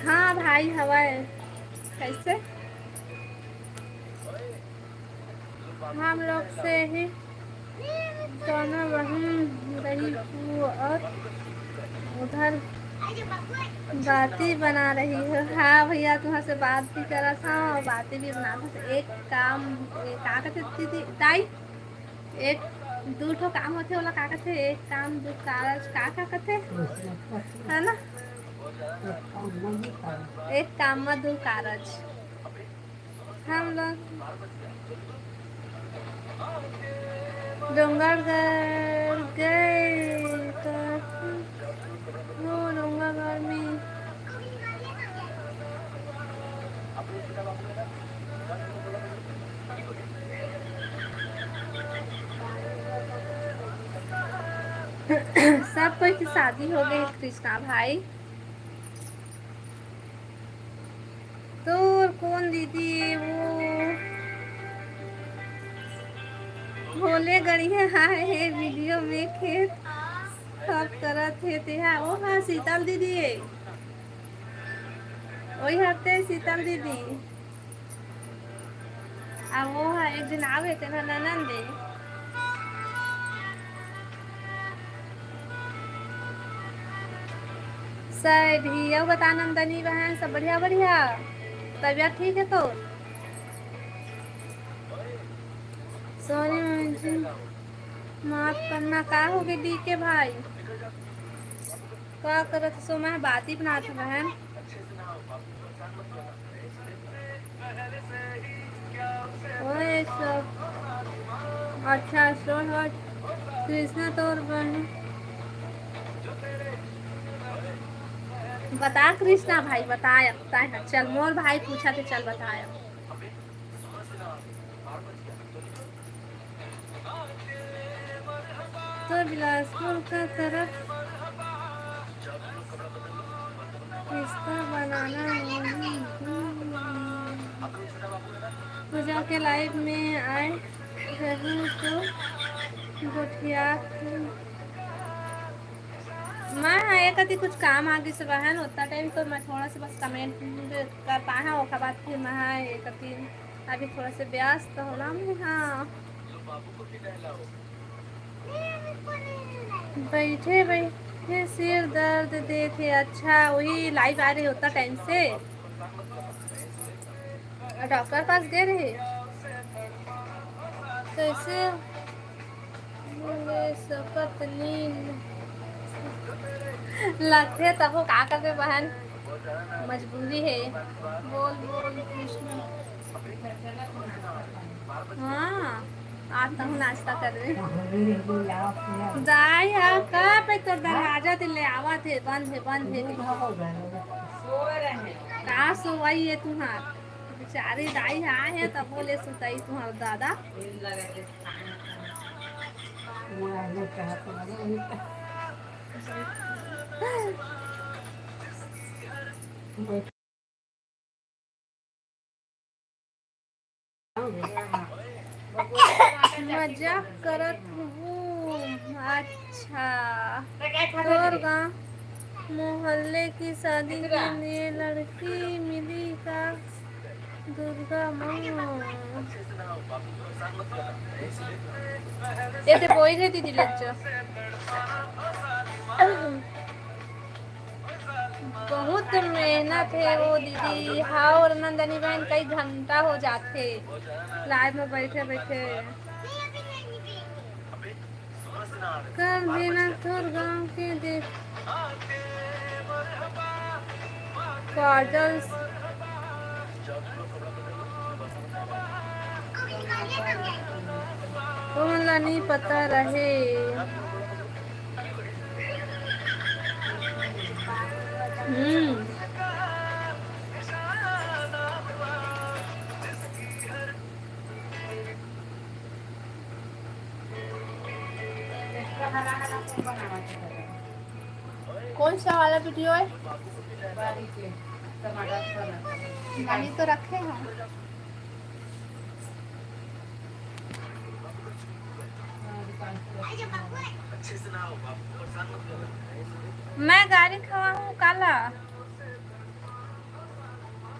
हाँ भाई, हवाए कैसे? हम लोग से ही दोनों बहन रही हूँ और उधर बाती बना रही हो। हाँ भैया, तुम्हारे से बात भी करा था और बाती भी बना था। एक काम, एक का कहते दीदी, ताई, एक दू ठो काम होथे, ओला का कहते? एक काम दू कारज, का, का कहते? है ना? एक काम में दू कारज। हम लोग डोंगरगढ़ गए तो वो डोंगरगढ़ में सब कोई की शादी हो गई कृष्णा भाई। तोर कौन दीदी वो भोले गड़िया आए हे वीडियो में खेत खप करत हे तेहा। ओ हाँ, शीतल दीदी हे, वही हफ्ते शीतल दीदी। आ वो हा एक दिन आवे तेना ननंद दे। सही भी। अब बता नंदनी बहन, सब बढ़िया बढ़िया? तबियत ठीक है तो? सॉरी मम्मी जी, माफ करना। का हो गए डी के भाई? का करत सो मैं बात ही बनात हूँ बहन। ओए सब अच्छा, सुन, कृष्णा तोर बहन। बता कृष्णा भाई, बताया, बताया। चल, मोर भाई पूछा थे, चल बताया। तो बिलासपुर का तरफ रिश्ता बनाना नहीं। पूजा के लाइव में आए रहूं तो गोठिया मैं हाँ, एक अति कुछ काम आ गिस बहन, उतना टाइम तो मैं थोड़ा सा बस कमेंट कर पाए हूँ, ओकर बाद फिर मैं हाँ, एक अति अभी थोड़ा सा व्यस्त होला मैं हाँ। बैठे बैठे सिर दर्द देथे। अच्छा, वही लाइव आ रहे होता टाइम से। डॉक्टर पास गए रहे, कैसे बोले सकत नी लगथे तभो का करबे बहन, मजबूरी है। बोल बोल कृष्ण। हाँ, आज तहु नाश्ता करबे। दाई हा का पे तोर दरवाजा ते ले आवत हे, बंद हे, बंद हे। का सोवाई है तुहार? बेचारी दाई हा है तब बोले सुताई तुहार दादा। मजाक करत हूँ। अच्छा, तोर गाँव मोहल्ले की शादी के लिए लड़की मिली का? दुर्गा माँ। ये ते बोई रे दीदी लज्जा। बहुत मेहनत है वो दीदी। हाँ, और नंदनी बहन कई घंटा हो जाथे लाइव में बैठे बैठे। कर देना तोर गाँव के देख काजल। तुमन ला नहीं पता रहे। हम्म। कौन सा वाला वीडियो है? गाड़ी तो रखे हैं। मैं गाड़ी खवा हूँ काला।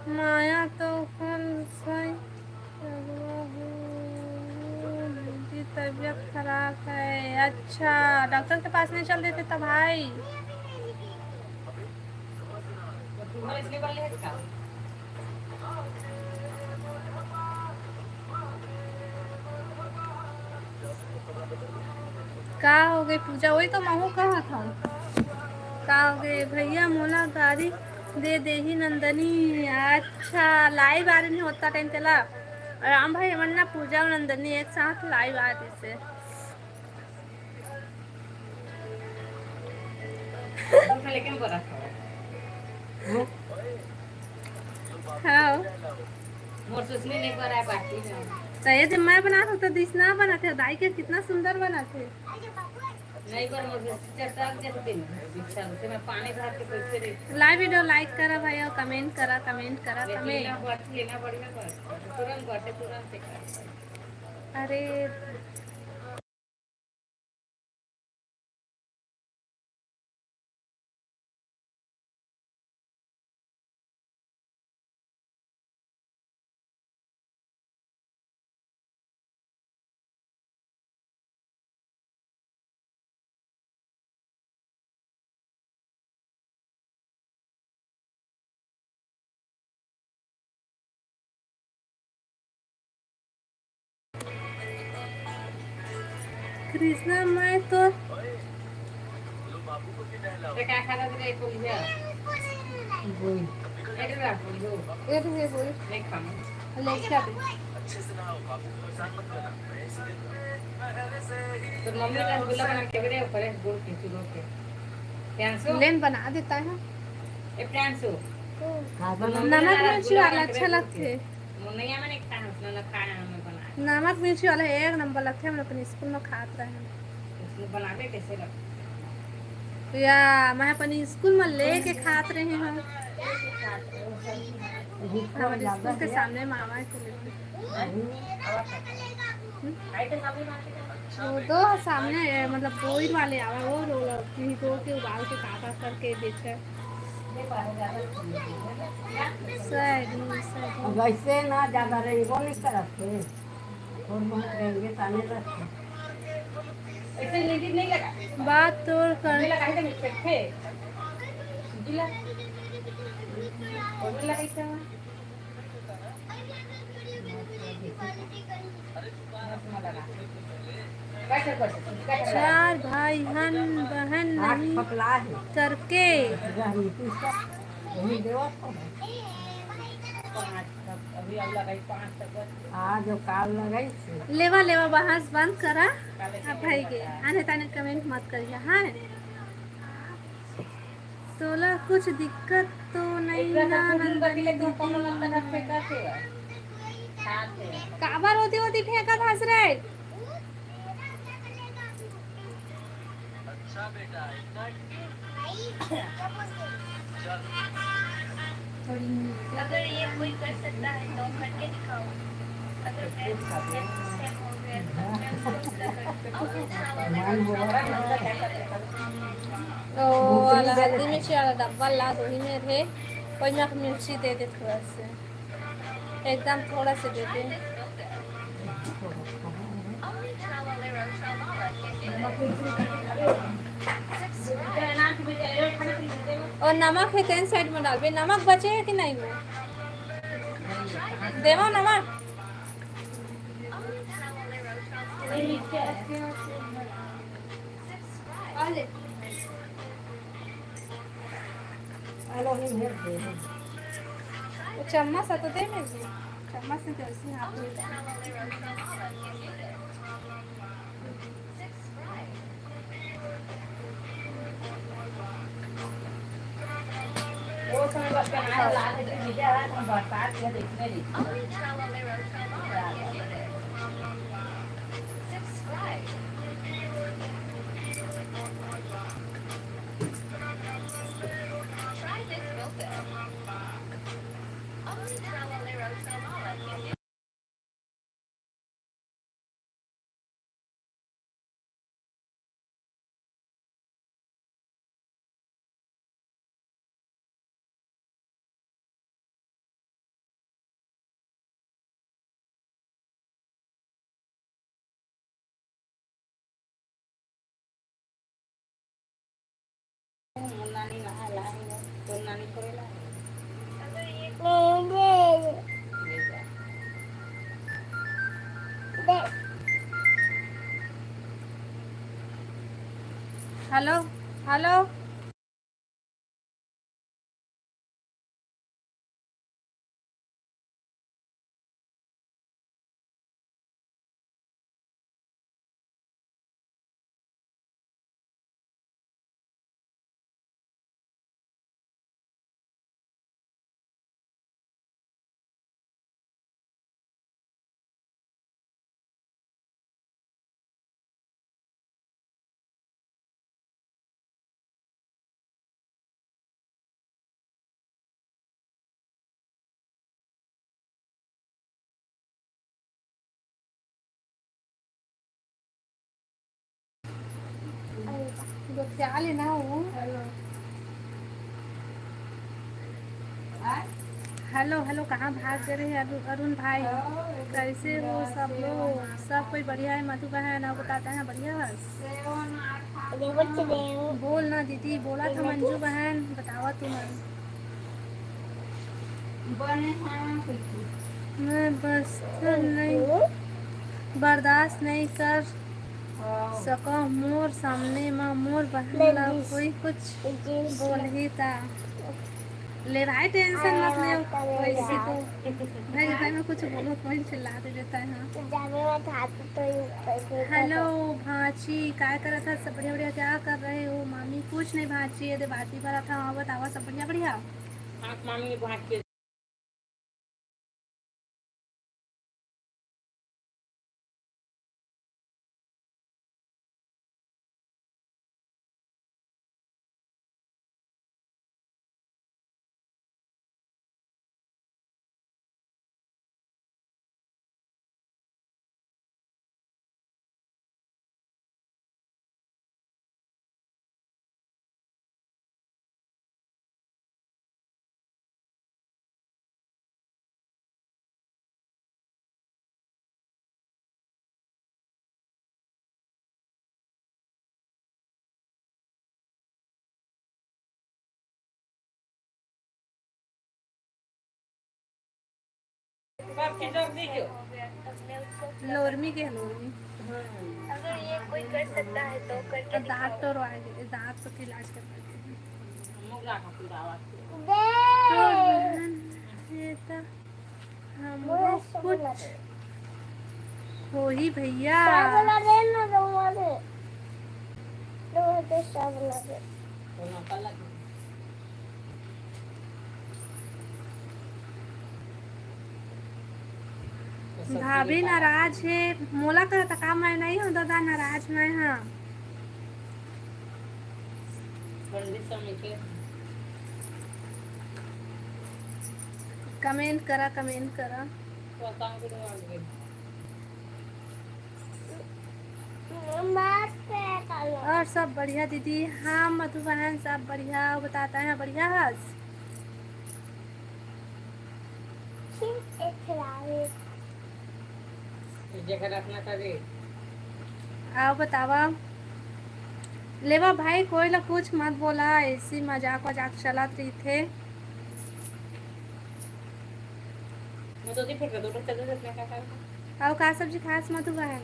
माया तो कल सही। दीदी तबीयत खराब है। अच्छा, डॉक्टर के पास नहीं चल देते तब भाई। का हो गई पूजा? वही तो महू कहा था। का हो गई भैया, मोला गाड़ी दे देही नंदनी। अच्छा, लाइव आ रही होता टाइम तेला। राम भाई, मन ना पूजा और नंदनी एक साथ लाइव आ रही से। हाँ। मोर सुसनी नहीं बनाए पाती ना। तो ये जो मैं बनात हूँ तो दिस ना बनाते हो, दाई के कितना सुंदर बनाते हैं। नहीं पर मोर सुसनी चटक जैसे दिन बिच्छा उसे मैं पानी भर के बैठे रही। लाइव वीडियो लाइक करा भाई और कमेंट करा, कमेंट करा, ये कमेंट। लेना बढ़-, लेना बढ़िया कर। तुरंत बढ़ते, तुरंत से कर। अरे कृष्णा, मैं तो ये क्या खा रहा तेरे को लिया? गोई। ये रहा, गोई हो। ये रहे गोई। नहीं खाऊंगा। ले क्या दे? तो मम्मी ने रसगुल्ला बना के दे ऊपर है, गुड़ के, चूरों के। प्रियांशु? लेन बना देता है। ए, प्रियांशु। हाँ, तो मम्मी ने नमक रसगुल्ला मिर्ची वाला बना के अच्छा दे लगते। मुन्नैया में नहीं खाना, उसने ना खाना, हमें बना। नमक मिर्ची वाला एक नंबर लगते, हम लोग अपने स्कूल में खात रहे। उसने बनावे कैसे लगते? या, मैं अपने स्कूल में लेके खात रहे हूँ। हमारे स्कूल के सामने मामा है, तो लेते हैं। वो दो सामने है, मतलब, दो ही वाले आवा, वो रो लो, कि दो के उबाल के काटा करके बेचे। Sad, sad. अब ऐसे ना ज्यादा रेंगो नहीं करत थे। और बहुत रेंगे ताने रहते। ऐसे नींद नहीं लगा। बात तोड़ कर। नहीं लगा है तो मिस्टेक थे। गीला। और नहीं लगा इतना। चार भाई हन, बहन नहीं करके। लेवा, लेवा, बहस बंद करा। अब भाई के आने ताने कमेंट मत करिया, हाँ। तोला कुछ दिक्कत तो नहीं ना, नंदनी दीदी? काबर होती होती फेंकत हस रे? अगर ये कोई कर सकता है तो करके दिखाओ। अगर मैं हो गया तो मैं उसको पूरा कर दूँ। ओ, वाला हल्दी मिर्ची वाला डब्बा ला दो ही में रे, कोई ना मिर्ची दे दे थोड़ा सा, एकदम थोड़ा सा दे दे। और नमक है, कौन साइड में डालबे? नमक बचे है कि नहीं वो? देवा नमक। वो चम्मच है तो दे मेरे को। चम्मच से तो ऐसे ही हाथ में। वो समय बस का नाम ला दे, ठीक है, हम बरसात के देखने ली। Hello, hello. क्या लेना हो? हेलो, हेलो, कहाँ भाग गए रहे अरु-, अरुण भाई? कैसे हो सब लोग? सब कोई बढ़िया है? मधु बहन, आप बताते हैं, बढ़िया है? बोल ना दीदी, बोला था मंजू बहन, बतावा तुमन। मैं बस नहीं, बर्दाश्त नहीं कर सकव मोर सामने म मोर बहन ला कोई कुछ बोलही ता। ले भाई, टेंशन मत ले। वैसे तो भाई, भाई, मैं कुछ बोलो, कोई चिल्ला दे देता है। हाँ। हेलो भांची, काय करत हस? सब बढ़िया, बढ़िया। क्या कर रहे हो मामी? कुछ नहीं भांची, ये दे बाती भरा था। हाँ, बतावा, सब बढ़िया, बढ़िया। हाँ, मामी, भांची। लोरमी के, लोरमी। अगर ये कोई कर सकता है तो करके दांत तो रोआ गए, दांत तो इलाज करना चाहिए। तो बहन, ये तो हमरो कुछ होही भैया। भाभी नाराज हे, मोला कहत का मैं नहीं हूँ दादा, नाराज मैं हाँ। कमेंट करा, कमेंट करा। और सब बढ़िया दीदी? हाँ मधु बहन, सब बढ़िया। बताता है बढ़िया हस। आओ बतावा। लेवा भाई, कोई ला कुछ मत बोला, ऐसी मजाक वजाक चलत रहिथे। अउ का सब्जी खास मधु बहन?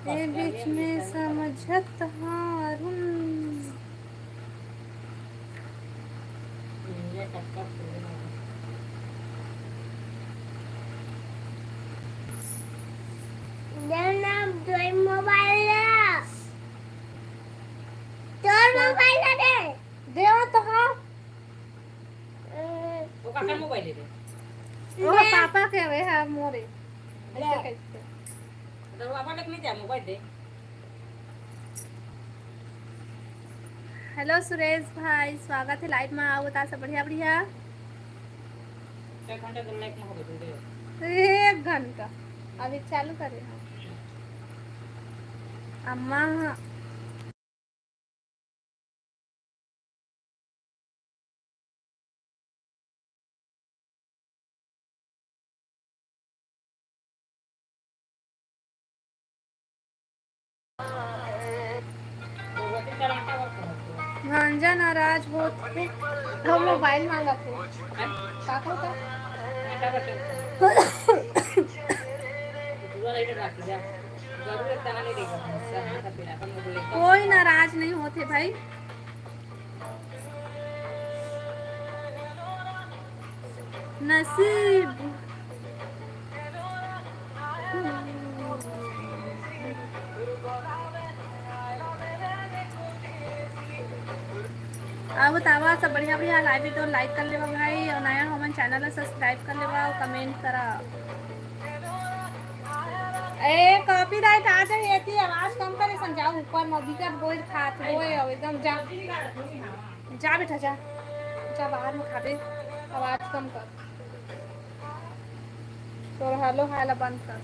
ए बीच में समझत हाँ अरुण। मोबाइल, तोर मोबाइल दे। देवा तो हाँ। ओ काकर मोबाइल हे रे? ओ पापा के हवे, हाँ, मोरे। ऐसे कैसे? तो पापा लेके नहीं जा मोबाइल दे। हेलो सुरेश भाई, स्वागत है लाइव में। आओ बता सब बढ़िया बढ़िया। एक घंटा तो लाइव में हो गए। एक घंटा अभी चालू करे हैं। अम्मा भांजा नाराज होत हे, हम मोबाइल मांगत हे। का कहता? कोई नाराज नहीं होते भाई। नसीब। अउ बतावा सब बढ़िया बढ़िया। लाइव तो लाइक कर लेवा भाई, और नया हो मन चैनल ला सब्सक्राइब कर लेवा और कमेंट करा। ए कॉपीराइट आ जाए, एती आवाज कम करे सन। जाओ ऊपर में बिकट बोल खात होए, अब एकदम जा, जा बेटा जा, जा बाहर में खाबे, आवाज कम कर। तोर हेलो हाय ला बंद कर।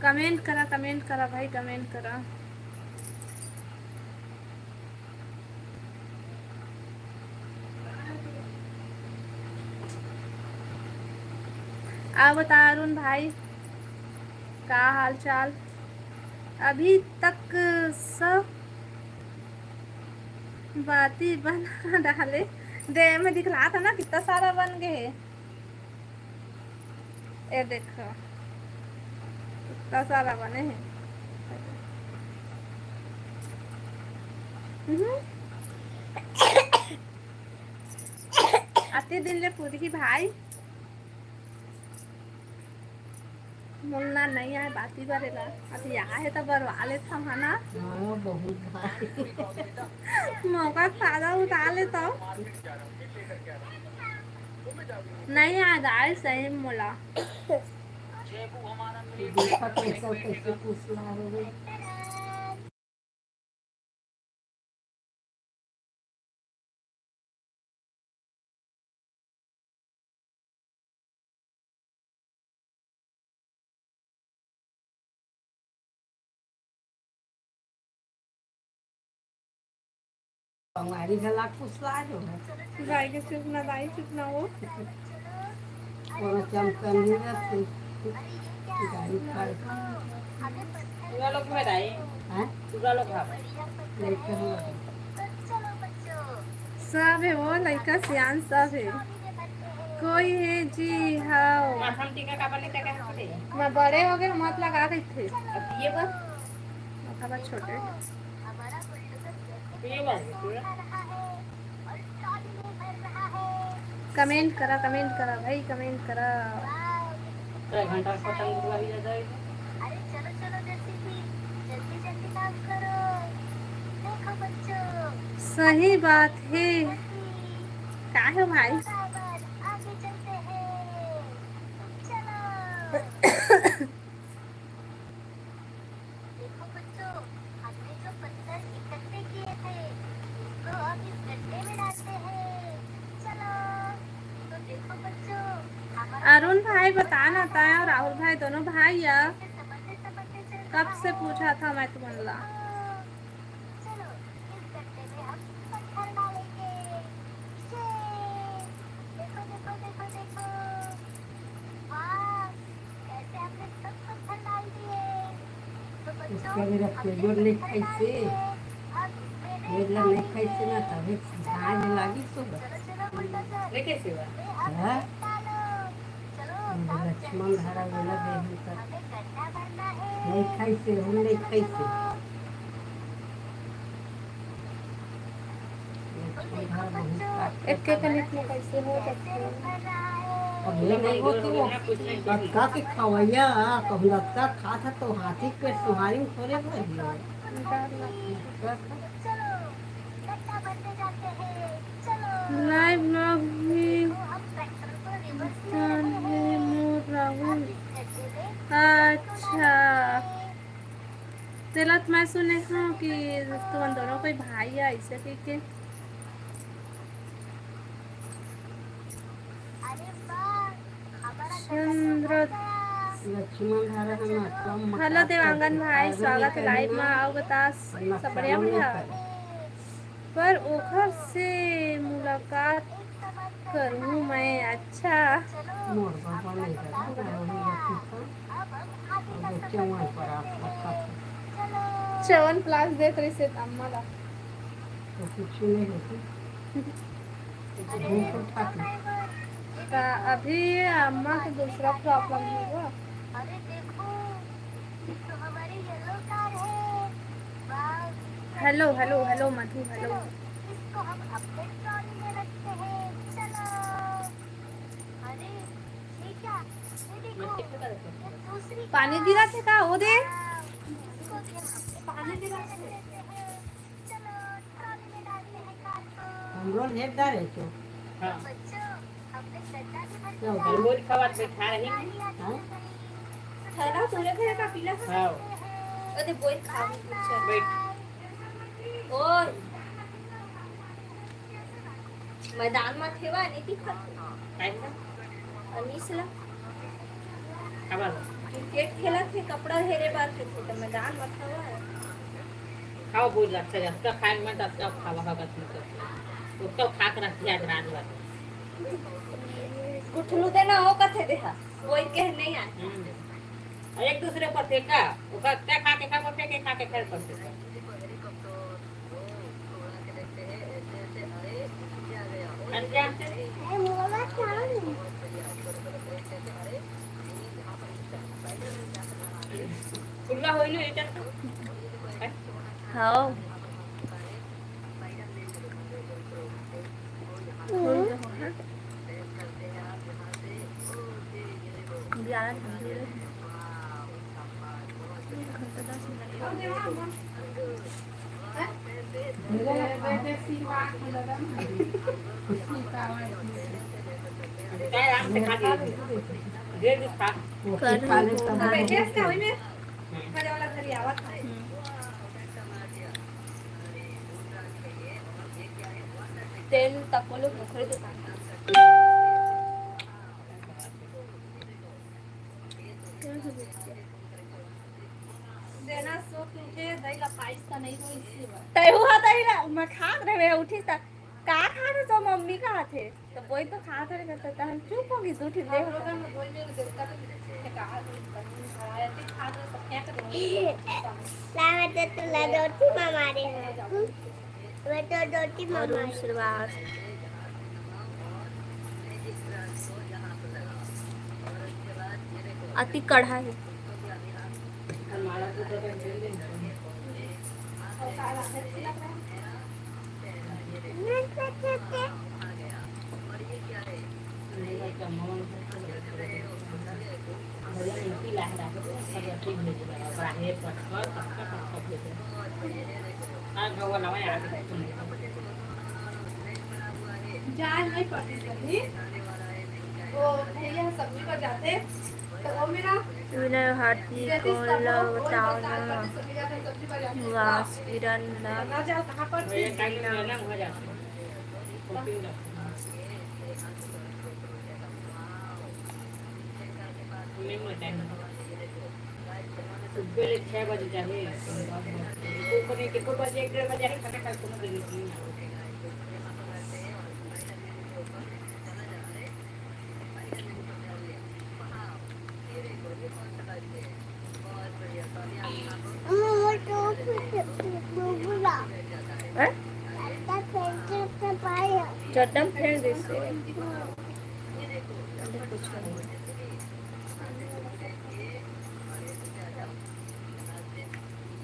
कमेंट करा, कमेंट करा भाई, कमेंट करा। आप बता अरुण भाई, का हाल चाल? अभी तक सब बाती बना डाले। दे में दिखला था ना, कितना सारा बन गए। ये देखो, कितना सारा बने हैं। हम्म। अति दिन ले पूरी भाई। मुन्ना नहीं आए बाती बरेला। अब यहाँ है तो बरवा लेत हम, है ना? हाँ, बहुत भाई। मौका फायदा उठा लेता हूँ। नहीं याद आए सही मोला। देखा कैसा, कैसे पूछना है रे। हमारी गला कुछ लाज हो। भाई के चुप ना, दाई चुप ना हो। कोनो चमकन नहीं रहती। गाड़ी पर। पूरा लोग में दाई। हैं? पूरा लोग हाँ। लेकर हो। सब हे वो लइका सियान सब हे। कोई हे जी, हाव। माथा म टीका काबर नहीं लगा हस रे? मैं बड़े हो गए, मत लगा कहिथे। अब ये बर? माथा बर छोटे। ये बर? Comment करा, comment करा भाई, comment करा। आधा घंटा खत्म हुआ ही रहता है। अरे चलो, चलो, जल्दी, जल्दी काम करो। देखो बच्चों, सही बात है। का है भाई? आगे चलते हैं। चलो। देखो बच्चों, हमने जो पत्थर इकट्ठे किए थे, उनको अब इस गड्ढे में डालते हैं। चलो, तो देखो बच्चों, हमारा अरुण भाई, बता ना, तैं और राहुल भाई दोनों भाई या? कब से पूछा था मैं तुमन ला। चलो, इस गड्ढे में हम पत्थर डालेंगे। ये, देखो, देखो, देखो, देखो। वाह, कैसे हमने सब पत्थर डाल दिए। तो बच्चों, उसका मेरा हमने favorite पत्थर डाल दिए। अब इसमें रेत डालेंगे। नहीं खाई से ना, तभी भाग लागी तो बस। चलो, चलो, बुलडोजर। ये कैसे हुआ? ये अब हाँ? रेत डालो। चलो, लक्ष्मण धारा वाला देवी का। नहीं खाई से, हम नहीं खाई से। एक के कनिक में कैसे हो सकते हो? अब ये नहीं हो कि वो अब का के खवैया, कहूँ लत्ता खा था तो हाथी के सुहारी में थोड़े भर दिया। Live vlog भी नुकसान है मोर राहुल। अच्छा, तेला तो मैं सुने हूँ कि तुम दोनों कोई भाई है, ऐसे कह के। चंद्र लक्ष्मण धारा हम आपका हेलो देवांगन भाई, स्वागत है live में। आओ बता, सब बढ़िया, बढ़िया। पर ओखर से मुलाकात करूँ मैं। अच्छा। मोर बाबा नहीं करा, मैं वही रखी था। अब चौवन पर आप रखा था। चौवन plus देत रहिसे अम्मा ला। तो कुछ नहीं होती। भूख उठाती। का अभी अम्मा के दूसरा problem होगा। अरे देखो, ये तो हमारी yellow car है। वाह। Hello, hello, hello, मधु, hello। चलो, इसको हम अपने trolley में रखते हैं। चलो। अरे, ये क्या? ये देखो, ये दूसरी पानी गिरा थे का? वो दे। वाह, इसको भी हम अपने पानी गिरा थे। चलो, trolley में डालते हैं car को। हमरो हेड डारे छो। हाँ। बच्चों, हमने गड्ढा भी भर दिया। हम बोल खावा से खा रही है। हाँ? खाना पूरे घर का पीला खा। हाँ। अरे बोल खा। बैठ। ओए। मैदान में खेवा नहीं दिखत। काय का? अनीस ला। खावा ला। Cricket खेलत हे, कपड़ा हेरे बार के थे, तो मैदान में खेवा है। खाओ, बोल, अच्छा, जब तक खाए मन, तब तक खावा होगा तुमको। वो तो खा के रखती है आज रात भर। गुठलू देना हो कथे देहा, कोई कह नहीं आए। हम्म। और एक दूसरे पर फेंका, वो का, क्या खा के खा, वो फेंके, खा के खेल पर फेंका। खुला होइलो एटा। हाँ। तेल तको लोग मुखरे दुकान। देना सो तुझे दही ला पाइस का नहीं हो इसी बार। तय हुआ दही ला, मैं खात रहे, उठिस त का खात रहे सो मम्मी खात हे। तो बोई तो खात रहे, तो हम चुप हो गई, उठिस दे। ला तो तू ला दो, तू मारे। वरुण श्रीवास। अति कड़ा हे। जाए नहीं पड़ती सब्जी। वो भैया सब्जी पर जाते, तो वो मेरा विनय भारती कौन ला बताओ ना। सब्जी जाते, सब्जी पर जाते। वास किरण ला। ना जाओ, कहाँ पर थी? सुबह ले छह बजे जाए, ऊपर एक, एक बजे, एक डेढ़ बजे है, पता का कोनो दिन नहीं। हैं? चड्डम फेंक दे से। अरे कुछ नहीं।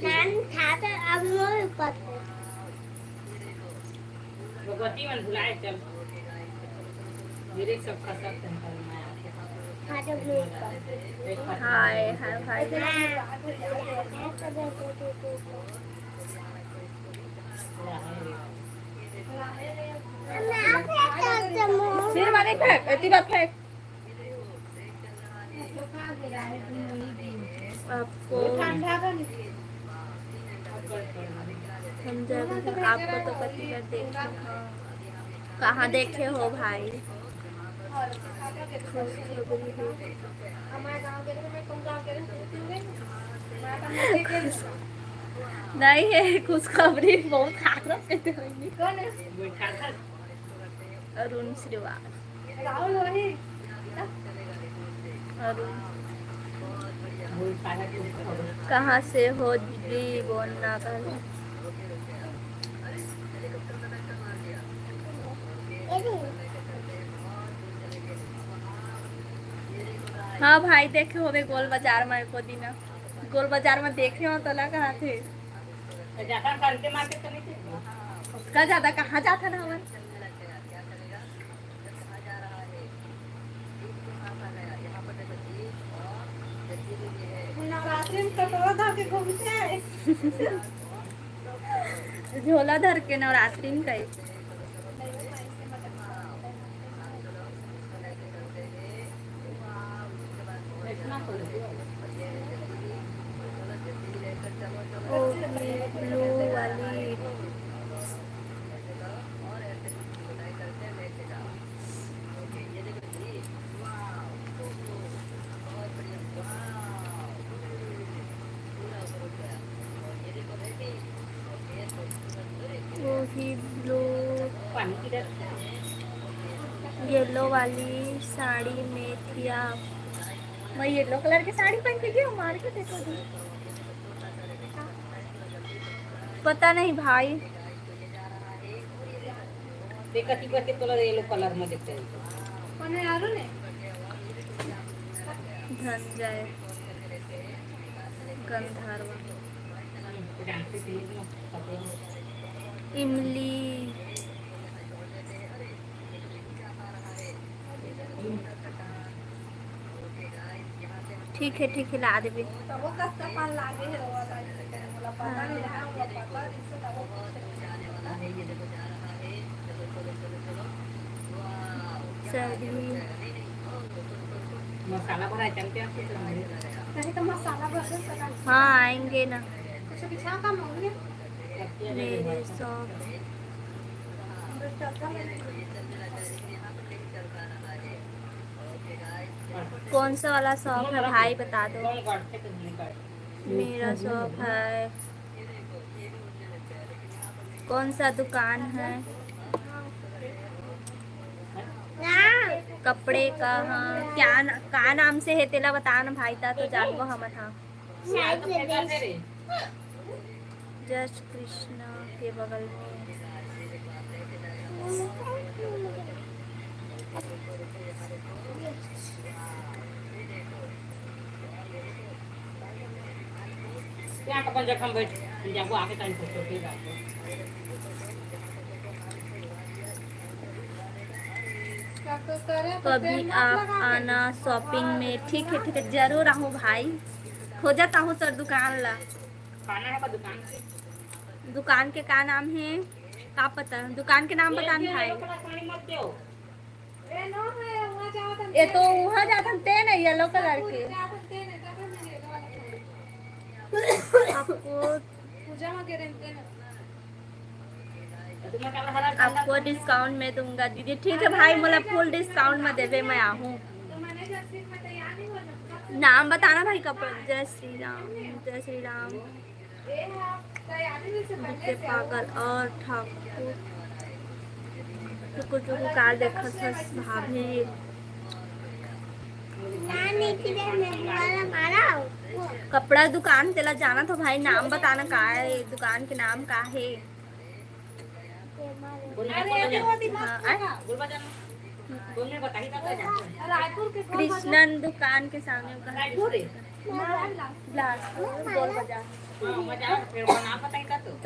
नान खाते अब मोर ऊपर। भगवती मन बुलाए चल। मेरे सब का सब तन पर माया। हाय, हाय, भाई। फिर माने फेंक, एती बात फेंक। आपको हम जाएगा तो आपको तो कति बार देखे हो। कहाँ देखे हो भाई? खुशखबरी है। खुश-, नहीं है, खुशखबरी बहुत खराब कहते हैं। अरुण श्रीवास। अरुण। कहाँ से हो दीदी? बोलना पहले। हाँ भाई, देखे होबे गोल बाजार में एको दिन। गोल बाजार में देखे हो तो लगा थे। ज्यादा करके मार्केट तो नहीं थे। का ज्यादा कहाँ जाता ना हमन? नवरात्रि में कटोरा धर के घूमते हैं। झोला धर के नवरात्रि में कहीं। ओ, ब्लू वाली। वही ब्लू येलो वाली साड़ी में थी आप। मैं येलो कलर की साड़ी पहन के गई हूँ मार्केट, देखो तो। पता नहीं भाई। देखा थी बस तोला येलो कलर में देखते हैं। कौन है यारो ने? धनंजय गंधर्व। इमली। ठीक है, ठीक है, ला देबे। हाँ। सही। मसाला भरा है, चल के आपको तो नहीं। नहीं तो मसाला भर दो, पता नहीं। हाँ, आएंगे ना। कुछ बिछा का मांगने? मेरे शौक। कौन सा वाला शौक है भाई, बता दो। मेरा शौक है, कौन सा दुकान है कपड़े का? हाँ, क्या न-, का नाम से है तेला बता ना भाई, ता तो जानबो हमन। हाँ, जस्ट कृष्णा के बगल में। कभी आप आना shopping में। ठीक है, ठीक है, जरूर आहूँ भाई। खोजत आहूँ तोर दुकान ला। दुकान के का नाम है? का पता, दुकान के नाम बता न भाई। ये तो वहाँ जात हन, ते ना yellow colour के। आपको, आपको discount में दूंगा दीदी। ठीक है भाई, मोला full discount में देवे, मैं आहूँ। नाम बताना भाई, कपड़ा। जय श्री राम, जय श्री राम। भूखे पागल और ठाकुर, टुकुर टुकुर का देखत हस भाभी। कपड़ा दुकान तेला जानत हो भाई, नाम बताना का है, दुकान के नाम का है? हाँ, आय? कृष्णन दुकान के सामने का है। बिलासपुर, गोल बाजार। तो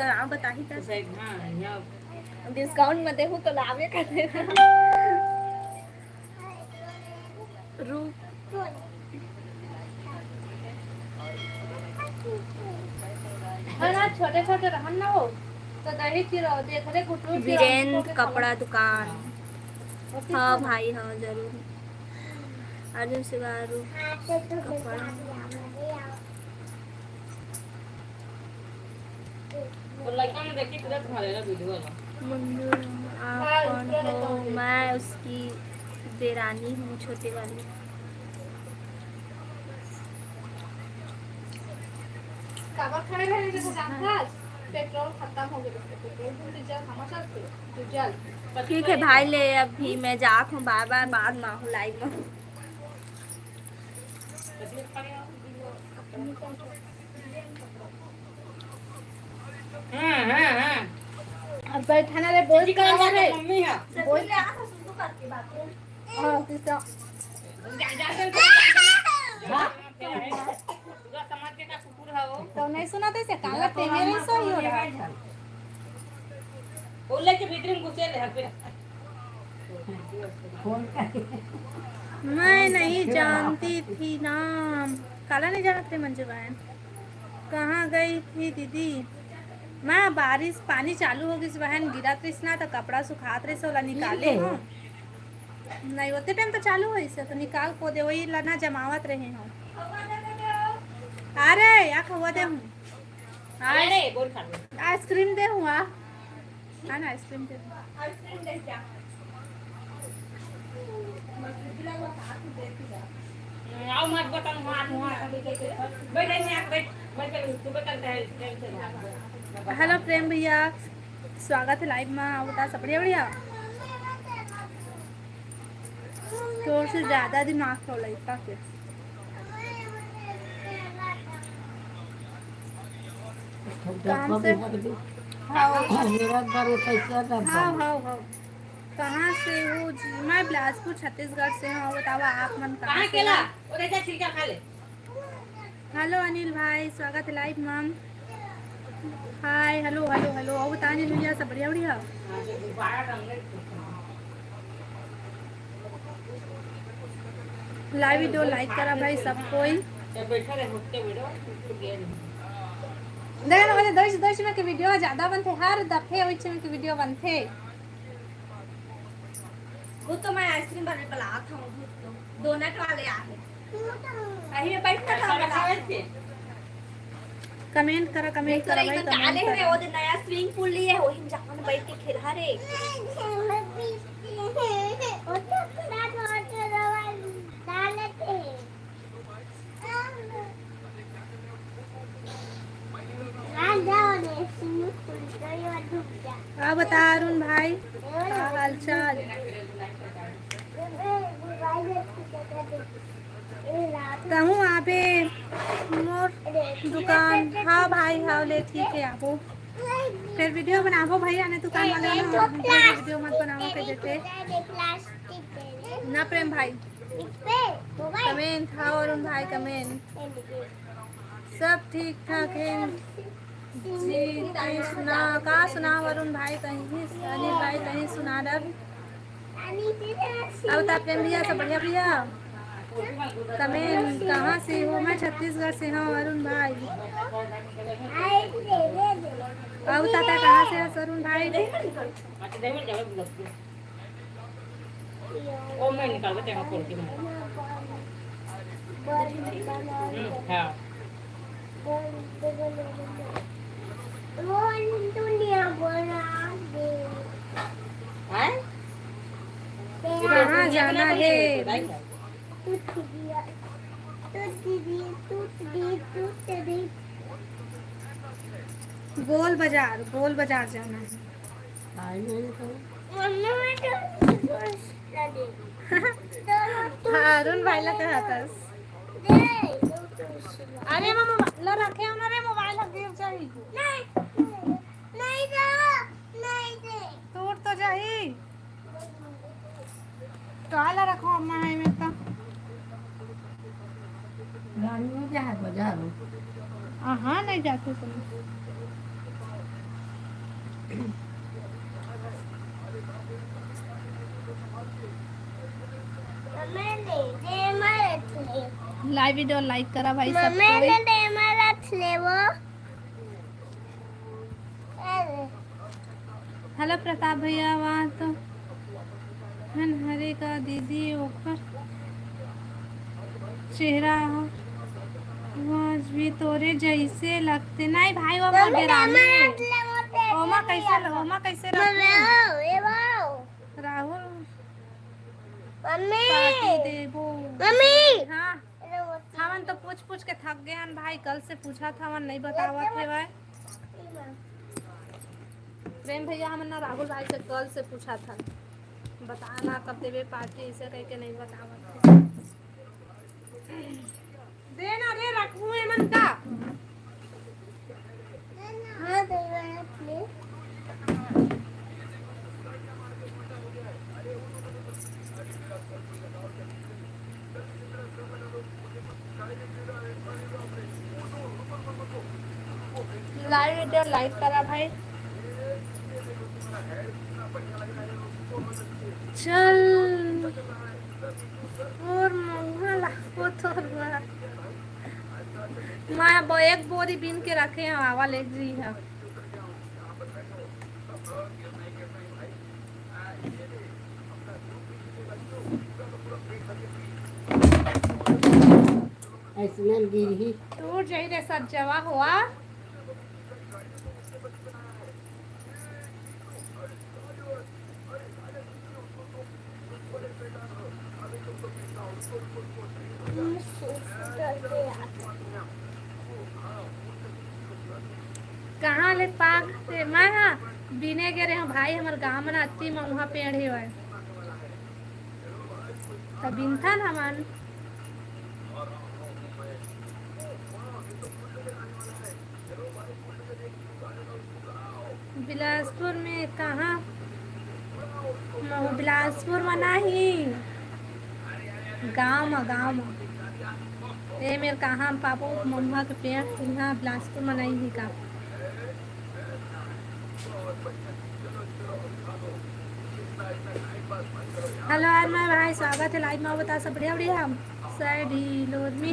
आप बताही था। Discount में देहूँ तो लावे कर देना। रूप। है ना, छोटे छोटे रहन ना हो, तो दही चिरा, देख रे गुटू चिरा, वीरेंद्र उनको के कपड़ा दुकान। हाँ भाई, हाँ, जरूर। अर्जुन शिवारू कपड़ा। मंजू, आप कौन हो? मैं उसकी देरानी हूँ, छोटे वाली। काबर खड़े रहे, जैसे जानता है, पेट्रोल खत्म हो गया, पेट्रोल फुल डीजल हमारे साथ थे, डीजल। ठीक है भाई, ले अभी मैं जात हूँ, बाय बाय, बाद में आहूँ live में। हाँ, हाँ, हाँ। अब बैठा ना रे, बोल चिकन कहाँ वाला रे? मम्मी है। बोल। हाँ, किसा? जा, जा, जा, जा। हाँ, क्या है? पूरा समाज के का कुकुर है वो? तो नहीं सुना था इसे? काला तेरे ही सही हो रहा है। बोले के भीतर में घुसे ले, फिर। मैं नहीं जानती थी नाम। काला नहीं जानत थे मंजू बहन। कहाँ गई थी दीदी? मैं बारिश पानी चालू हो गई बहन, गिरत रहिस ना तो कपड़ा सुखात रहिस, ओला निकाले हो। नहीं, ओते टाइम तो चालू होइस, तो निकाल को दे, वही ला ना जमावत रहे हो। अरे, या खवा दे हूँ। अरे, बोल खा ले। आइसक्रीम दे हूँ, आ। है ना, आइसक्रीम दे। आओ मत बता, वहाँ, वहाँ, बैठ, बैठ, बैठ, बैठ, तू बता, हेलो प्रेम भैया, स्वागत है live में। आओ बता, सब बढ़िया, बढ़िया। तोर से ज्यादा दिमाग चलैता के। काम से। हाँ। हाँ, हाँ, हाँ। कहाँ से हो जी? मैं बिलासपुर, छत्तीसगढ़ से हूँ। बतावा, आप मन कहाँ से हो? हेलो अनिल भाई, स्वागत है live में। हाय, हेलो, हेलो, हेलो। अउ बता अनिल भैया, सब बढ़िया, बढ़िया? Live video like करा भाई सब कोई। देख ना, दस, दस में के video ज्यादा बनथे, हर दफे ओइच में के video बनथे। वो तो मैं आइसक्रीम वाले बुलात हूँ, वो तो donut वाले आ गए। अही में बैठ कर खाओ, बुलात हूँ। Comment करा, comment करा भाई, comment करा। वो दिन नया swimming pool लिए, वही में जाकर बैठ के खेला रे। वो तो पूरा water वाला डालते हैं। आ बता अरुण भाई, का हाल चाल? कहूँ आबे मोर दुकान? हाँ भाई, हाँ ले, ठीक है, आबो। फिर वीडियो बनाबो भैया ने दुकान वाला ना, वीडियो मत बनाबो कह देते। ना प्रेम भाई, कमेंट, हाँ अरुण भाई कमेंट। सब ठीक ठाक है जी। तहीं सुना, का सुना अरुण भाई, तहीं अनिल भाई, तहीं सुना दब। अउ ता प्रेम भैया, सब बढ़िया भैया? कमेंट, कहाँ से हो? मैं छत्तीसगढ़ से हूँ अरुण भाई। अउ ता, ता कहाँ से हो अरुण भाई? ओ मैं निकाल के तेरा खोल के मैं। हम्म, हाँ। कहाँ जाना है? गोल बाजार, गोल बाजार जाना है। हाँ, अरुण भाई ला कहा था। अरे मामा, ला रखे हो ना रे, मोबाइल हम गिर जाई। नहीं, नहीं दे, नहीं दे। टूट तो जाई। काला रखो अम्मा है में तो। गाड़ी में जा है बाजार में। हाँ, हाँ, नहीं जाते तुम। लाइव वीडियो लाइक करा भाई सब कोई। हेलो प्रताप भैया, वहाँ तो हन हरे का दीदी, ओकर चेहरा ह, वो आज भी तोरे जैसे लगते। नहीं भाई, वो मोर डेरानी है। ओमा कैसे ल-, ओमा कैसे रखू? राहुल मम्मी। पार्टी देबो। मम्मी। हाँ। हमन तो पूछ पूछ के थक गए हन भाई, कल से पूछा था, हमन नहीं बतावत हे भाई। प्रेम भैया, हमन ना राहुल भाई से कल से पूछा था, बताना कब देबे पार्टी, ऐसे कह के नहीं बतावत हे। दे ना रे, रखू एमन का। हाँ, दे दे। लाइव वीडियो लाइक करा भाई। चल, और महुआ ला, वो तो हुआ। मैं अब एक बोरी बीन के रखे हंव, आवा ले जी हा। अइसने गिरही। टूट जाही रे सज्जवा होवा। कहाँ ले पाक से मैं हा बीने गे रेहेंव भाई, हमर गाँव म ना अति मउहा पेड़ हेवय, त बीनथन हमन। बिलासपुर में कहाँ? महू बिलासपुर में नहीं, गाँव में, गाँव में। ए मेर कहाँ पाबो महुआ के पेड़? इहाँ बिलासपुर में नहीं ही का? हेलो यार, मैं भाई स्वागत है लाइव में। बता सब बढ़िया, बढ़िया। साइड ही लोरमी,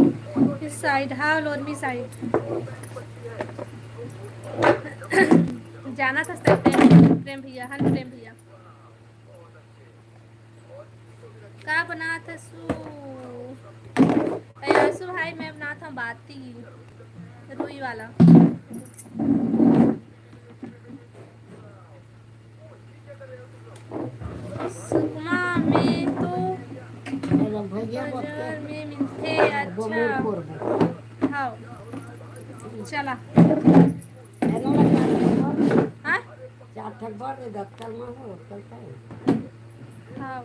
इस साइड, हाँ, लोरमी साइड। जाना था प्रेम, प्रेम भैया, हाँ प्रेम भैया। का बनात हसू? ए, आसू भाई, मैं बनात हूँ बाती, रुई वाला। सुकमा में तो बाजार में मिलथे। अच्छा, हाँ, चला। हाँ? चार ठक बार रे दफ्तर में हो, कल का है? हाँ।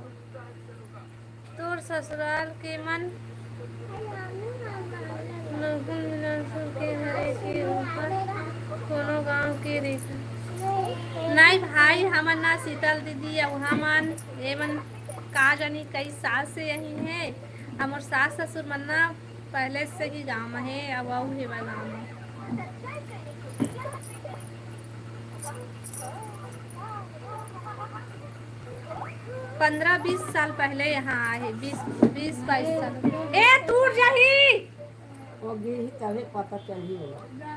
तोर ससुराल के मन नकुल मिनकुल के हरे के ऊपर कोनो गांव के रहिथे। नहीं भाई, हमन ना शीतल दीदी अउ हमन, ये मन का जानी कई साल से यही है। हमर सास ससुर मन ना पहले से ही गाँव में है, अब अउ हेवय गाँव में। पंद्रह बीस साल पहले यहाँ आए, बीस, बीस बाईस साल। ए, टूट जाही। वो गिरही तभे पता चलही ओला।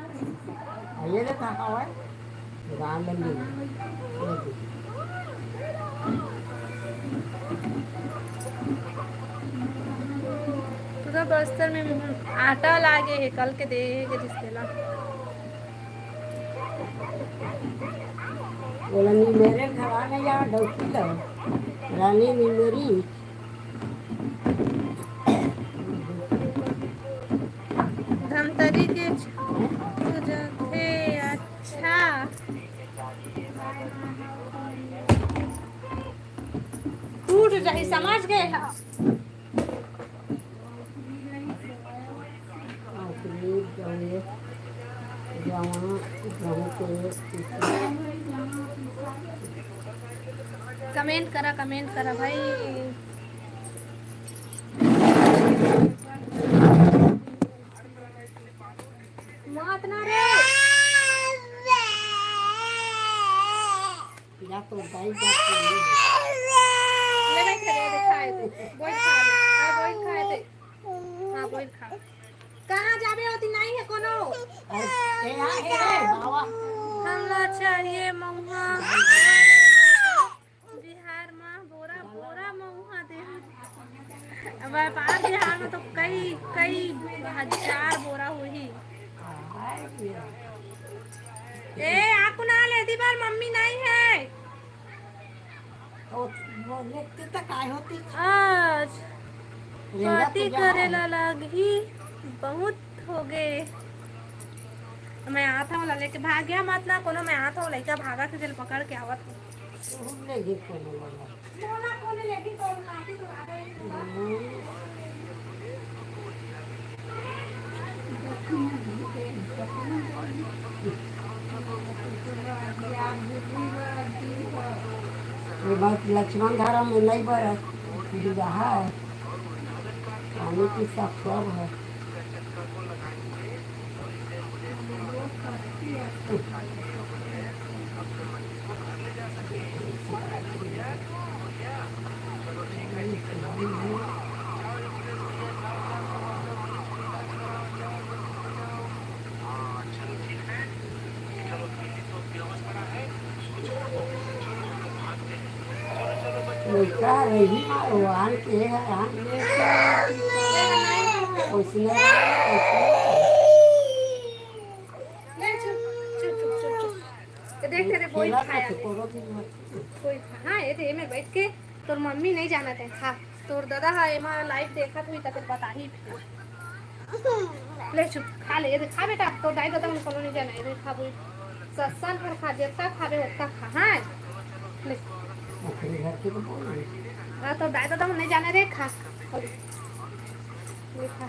आ ये ले कहाँ हवय? गाँव में गिरही। ये दे। पूरा बस्तर में आटा लागे हे, कल के दे हे के रिश्ते ला। ओला निमेरे खवा नहीं जावा, डौकी ला। रानी निमेरी। धमतरी के छू जाथे, अच्छा। टूट जाही, समझ गए हा। कमेंट करा, कमेंट करा भाई। मात ना रे। जा तो दाई जा तो ले भाई, खा ले, खा ले। बोल खा ले। हाँ, बोल खा ले। हाँ, बोल खा। कहाँ जाबे होती नहीं है कोनो? अरे, ए, आ, ए, ए, बाबा। हमला चाहिए महुआ। बिहार मा बोरा बोरा महुआ देहू। व्यापार बिहार में तो कई, कई हजार बोरा होही। ए, आकू ना लेती बार मम्मी नहीं है। ओ, वो लेते तो काय होती? आज रेंगा पार्टी तो जा करे रहा है। ला लगही, बहुत हो गए। मैं आत हूँ, लेके भाग गया मत ना कोनो, मैं आत हूँ, लइका भागा के जेल पकड़ के आवत हूँ। तू ले जे कोनो वाला। ये बात लक्ष्मण धर्म में नहीं बरत, विवाह है, पानी की सब सब है। लइका रही ना, वो आन के है, आन के। उसने, उसने। ले, चुप, चुप, चुप, चुप, चुप। ये देख, तेरे बोई खेला खाया तो है। करो भी मत। कोई खा-, हाँ, ये दे, मैं बैठ के, तोर मम्मी नहीं जाना थे, खा। तोर दादा हा एमा लाइव देखत हुई त फिर बताही फिर। ले चुप, खा ले, ये दे, खा बेटा, तोर दाई दादा मन कोनो नहीं जाना, ये दे, खा बोई। सस्सन भर खा, जितना खाबे उतना खा, हाँ? ले। अपने घर के तो बोल रहे। हाँ, तोर दाई दादा मन नहीं जाना रे, खा। ले खा।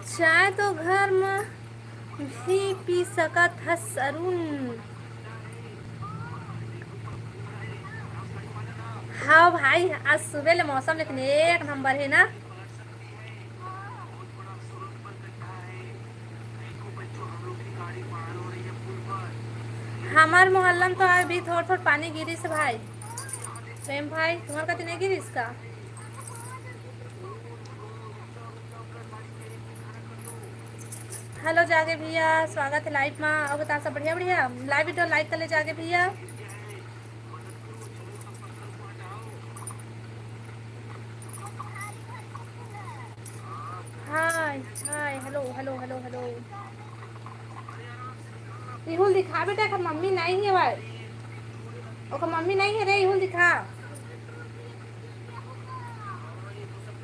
चाय तो घर में भी पी सकत हस अरुण। हाँ भाई, आज सुबह ले मौसम लेकिन एक नंबर है ना। हमार मोहल्ला में तो आज भी थोड़ थोड़ पानी गिरिस भाई। प्रेम भाई, तुम्हार कति नहीं गिरिस का? हेलो जागे भैया, स्वागत है लाइव मा। अउ बता, सब बढ़िया? बढ़िया। लाइव वीडियो लाइक कर ले जागे भैया। हाय हाय, हेलो हेलो हेलो हेलो। इहुल दिखा बेटा, एकर मम्मी नहीं है भाई, ओकर मम्मी नहीं है रे, इहुल दिखा।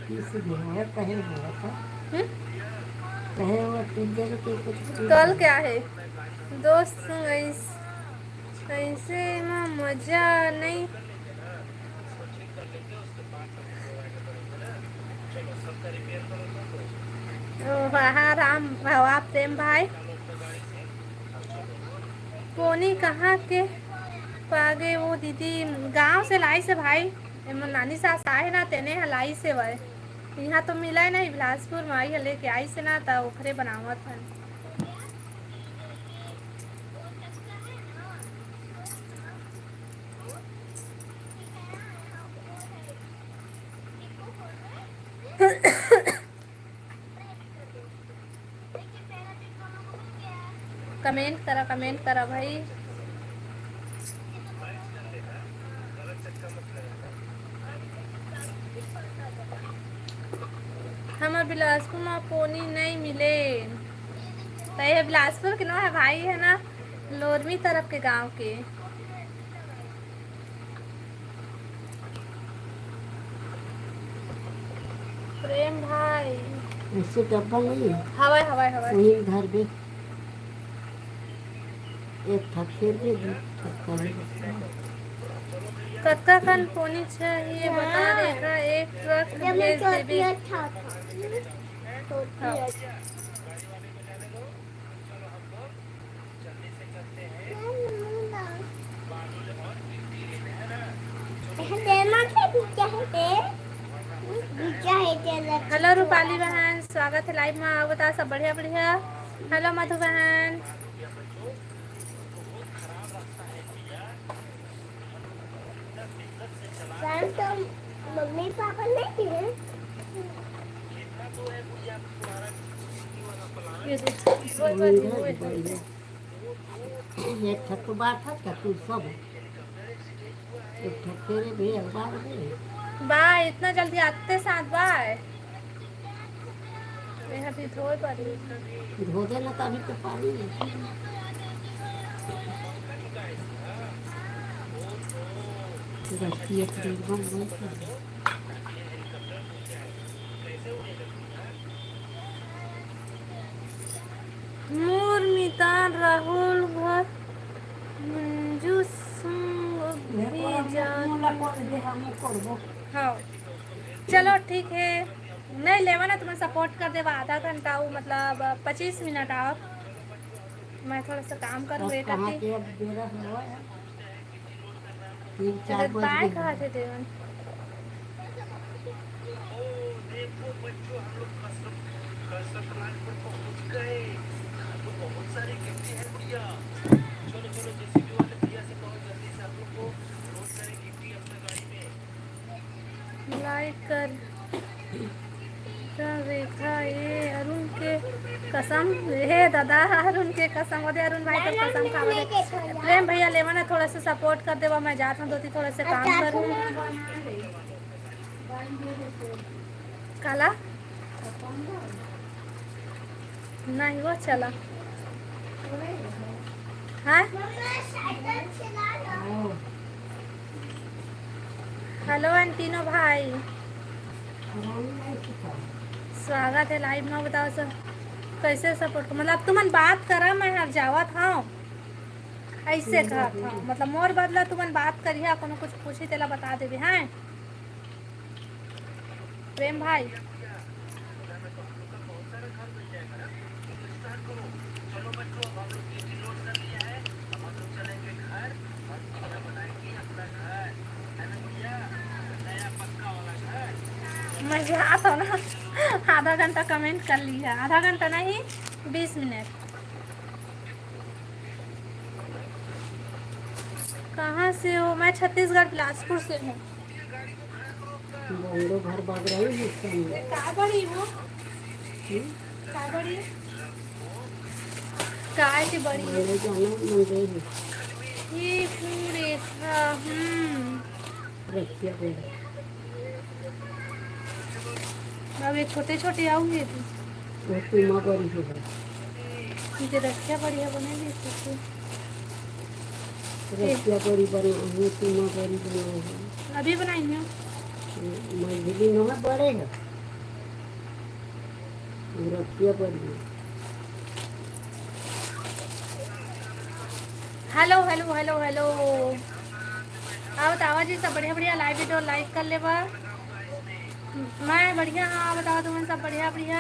किस दिन है, कहे हुआ था? हम्म? कहे हुआ तीन दिन के कुछ कल क्या है दोस्त, ऐस-, ऐसे में मजा नहीं। ओ, वाह, राम, वाह, प्रेम भाई। पोनी कहाँ के पागे वो दीदी? गांव से लाइस हे भाई, एमन नानी सास आए ना, तेने ह लाइस हे भाई। यहाँ तो मिला नहीं, बिलासपुर में आई है, लेके आइस हे ना, त ओखरे बनावत हन। कमेंट करा, कमेंट करा भाई। हमर बिलासपुर में पोनी नहीं मिले। त ये बिलासपुर के नो है भाई, है ना, लोरमी तरफ के गांव के। प्रेम भाई। ऐसे डब्बा नहीं है? हवाई, हवाई, हवाई। वहीं धर दे। एक ठक फिर भी दू ठक कर। कतका कन पोनी चाहिए बता रेखा, एक ट्रक जब मैं भेज देबे। छोटी अच्छा था। छोटी हाँ। अच्छा। हेलो रूपाली बहन, स्वागत है लाइव में। आओ बता, सब बढ़िया बढ़िया। हेलो मधु बहन। शाम तो मम्मी पापा नहीं है। ये दे, वो, वो, वो, वो। एक ठक तो बात है, क्या तू सब? एक ठक तेरे भी अखबार में। बा, इतना जल्दी आते साथ बा। ये अभी धोए पड़ी। धो देना तभी तो पानी। रखिए फ्रिज में, बंद कर दो। मोर मितान राहुल घर मंजू संग भी जान। हाँ, चलो ठीक है, नहीं लेवा ना, तुम्हें सपोर्ट कर देवा आधा घंटा, वो मतलब पच्चीस मिनट और मैं थोड़ा सा काम करूँ, वेट आती। तीन चार बज गए। लाइक कर। रेखा, ए अरुण के कसम, हे दादा, अरुण के कसम, ओदे अरुण भाई तो कसम खावा दे। प्रेम भैया लेवा ना, थोड़ा सा सपोर्ट कर देवा, मैं जात हूँ दोती, थोड़ा से काम करूँ। काला? नहीं, वो चला। हाँ? हेलो एंटीनो भाई, स्वागत है लाइव में। बताओ सर, कैसे सपोर्ट को, मतलब तुमन बात करा, मैं हर जावत हूँ, ऐसे कहत हूँ, मतलब मोर बदला तुमन बात करिहा, कोनो कुछ पूछी तेला बता देबे, हैं? प्रेम भाई। मैं जात हूँ ना, आधा घंटा कमेंट कर लिया, आधा घंटा नहीं, बीस मिनट। कहाँ से हो? मैं छत्तीसगढ़ बिलासपुर से हूँ। बंदो घर भाग रही है इसका मतलब। का बड़ी हो? हम्म? का बड़ी? काय के बड़ी हो? बंदो जाना मंदिर है। ये पूरे था, हम्म। रखिया बंदो। अब ये छोटे छोटे आऊंगे तो। वो तुमा बड़ी होगा। इनके रखिया बढ़िया बने भी कुछ। रखिया बड़ी बनाओ, तुमा बड़ी बनाओ। अभी बनाई है। मझली नवा बड़े है। रखिया बड़ी है। Hello, hello, hello, hello. आओ तो आवाज ही सब बढ़िया, बढ़िया लाइव वीडियो लाइक कर लेवा। मैं बढ़िया हाँ, बताओ तुमन सब बढ़िया, बढ़िया।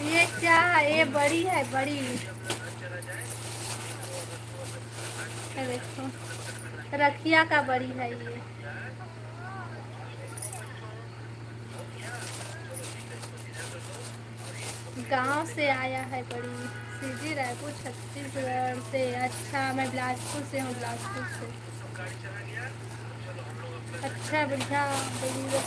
ये क्या है? ये बड़ी है, बड़ी। ये देखो, रखिया का बड़ी है ये। गांव से आया है बड़ी, सीजी रायपुर, छत्तीसगढ़ से। अच्छा, मैं बिलासपुर से हूँ, बिलासपुर से। अच्छा, बढ़िया, बढ़िया।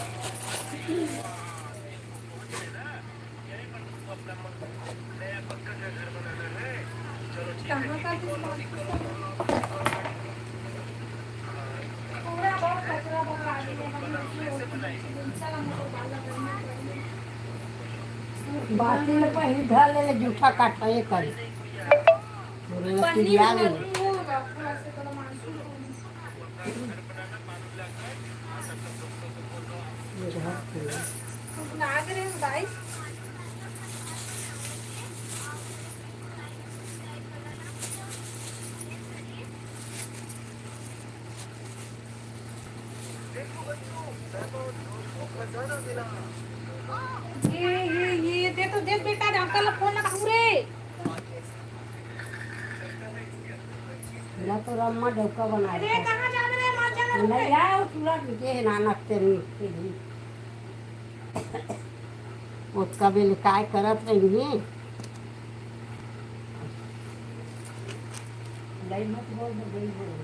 कहाँ का तुम बात कर रहे हो? पूरा बहुत कचरा बरबादी है, वहीं से होती है। बाकी में पहिली धर ले, जूठा काट ये करे। पूरे पन्नी में पिघला ले। भरती होगा, पूरा से कदम आंसू होगा। ये बहुत है। तुम ना करे हो भाई। ये, ये, ये, दे तो दे बेटा, डॉक्टर ला फोन लगा रे। ना तो रम्मा डौका बना अरे, दे। कहाँ जाबे रे, मत जाबे रे। नहीं आया, वो पूरा जे है नानक तेरी, तेरी। ओतका बेले काय करत रहिही? लई मत बोल, दे गई बोल।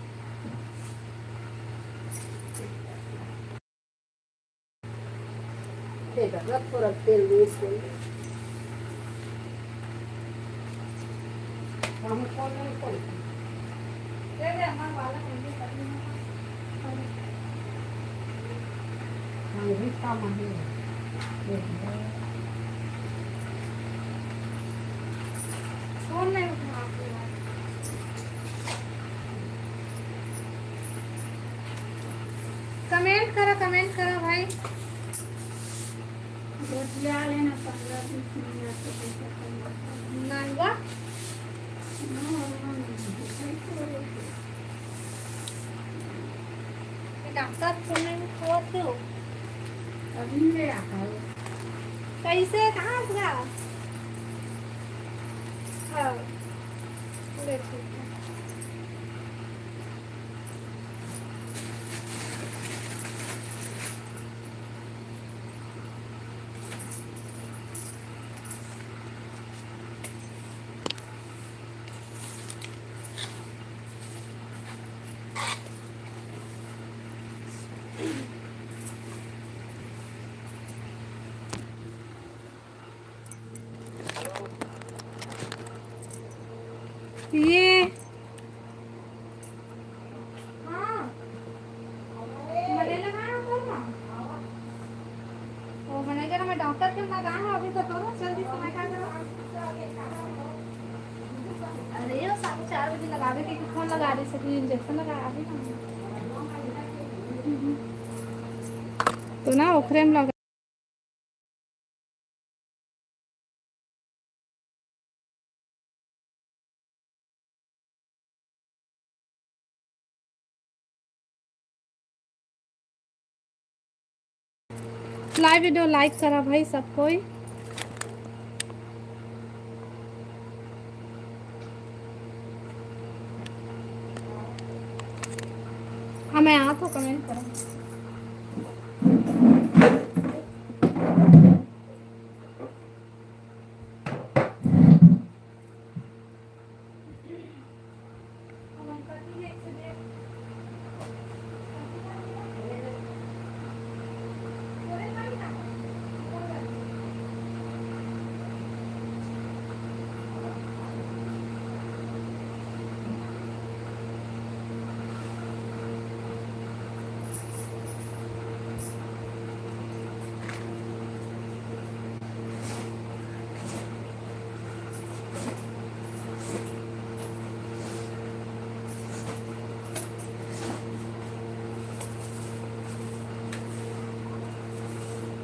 दे दे, रख थोड़ा तेल दे इसको। हम कौन नहीं कौन। दे दे, हमारा वाला कोई नहीं करनी है। कमेंट करा, कमेंट करा भाई। नहीं बा। डॉक्टर को नहीं खाते हो। अभी ले आता हूँ। कैसे, कहाँ से? हाँ। पूरे ठीक है। ये हाँ। मने लगा ना फोन ना। तो मने जरा मैं डॉक्टर के लगा हूँ, अभी तो तोरो जल्दी समय का करो। अरे, वो साढ़े चार बजे लगावे के, फोन लगा दे, सभी इंजेक्शन लगा दे ना। तो ना ओखरे में लगा। लाइव वीडियो लाइक करा भाई सब कोई। हाँ, मैं आ तो कमेंट करा।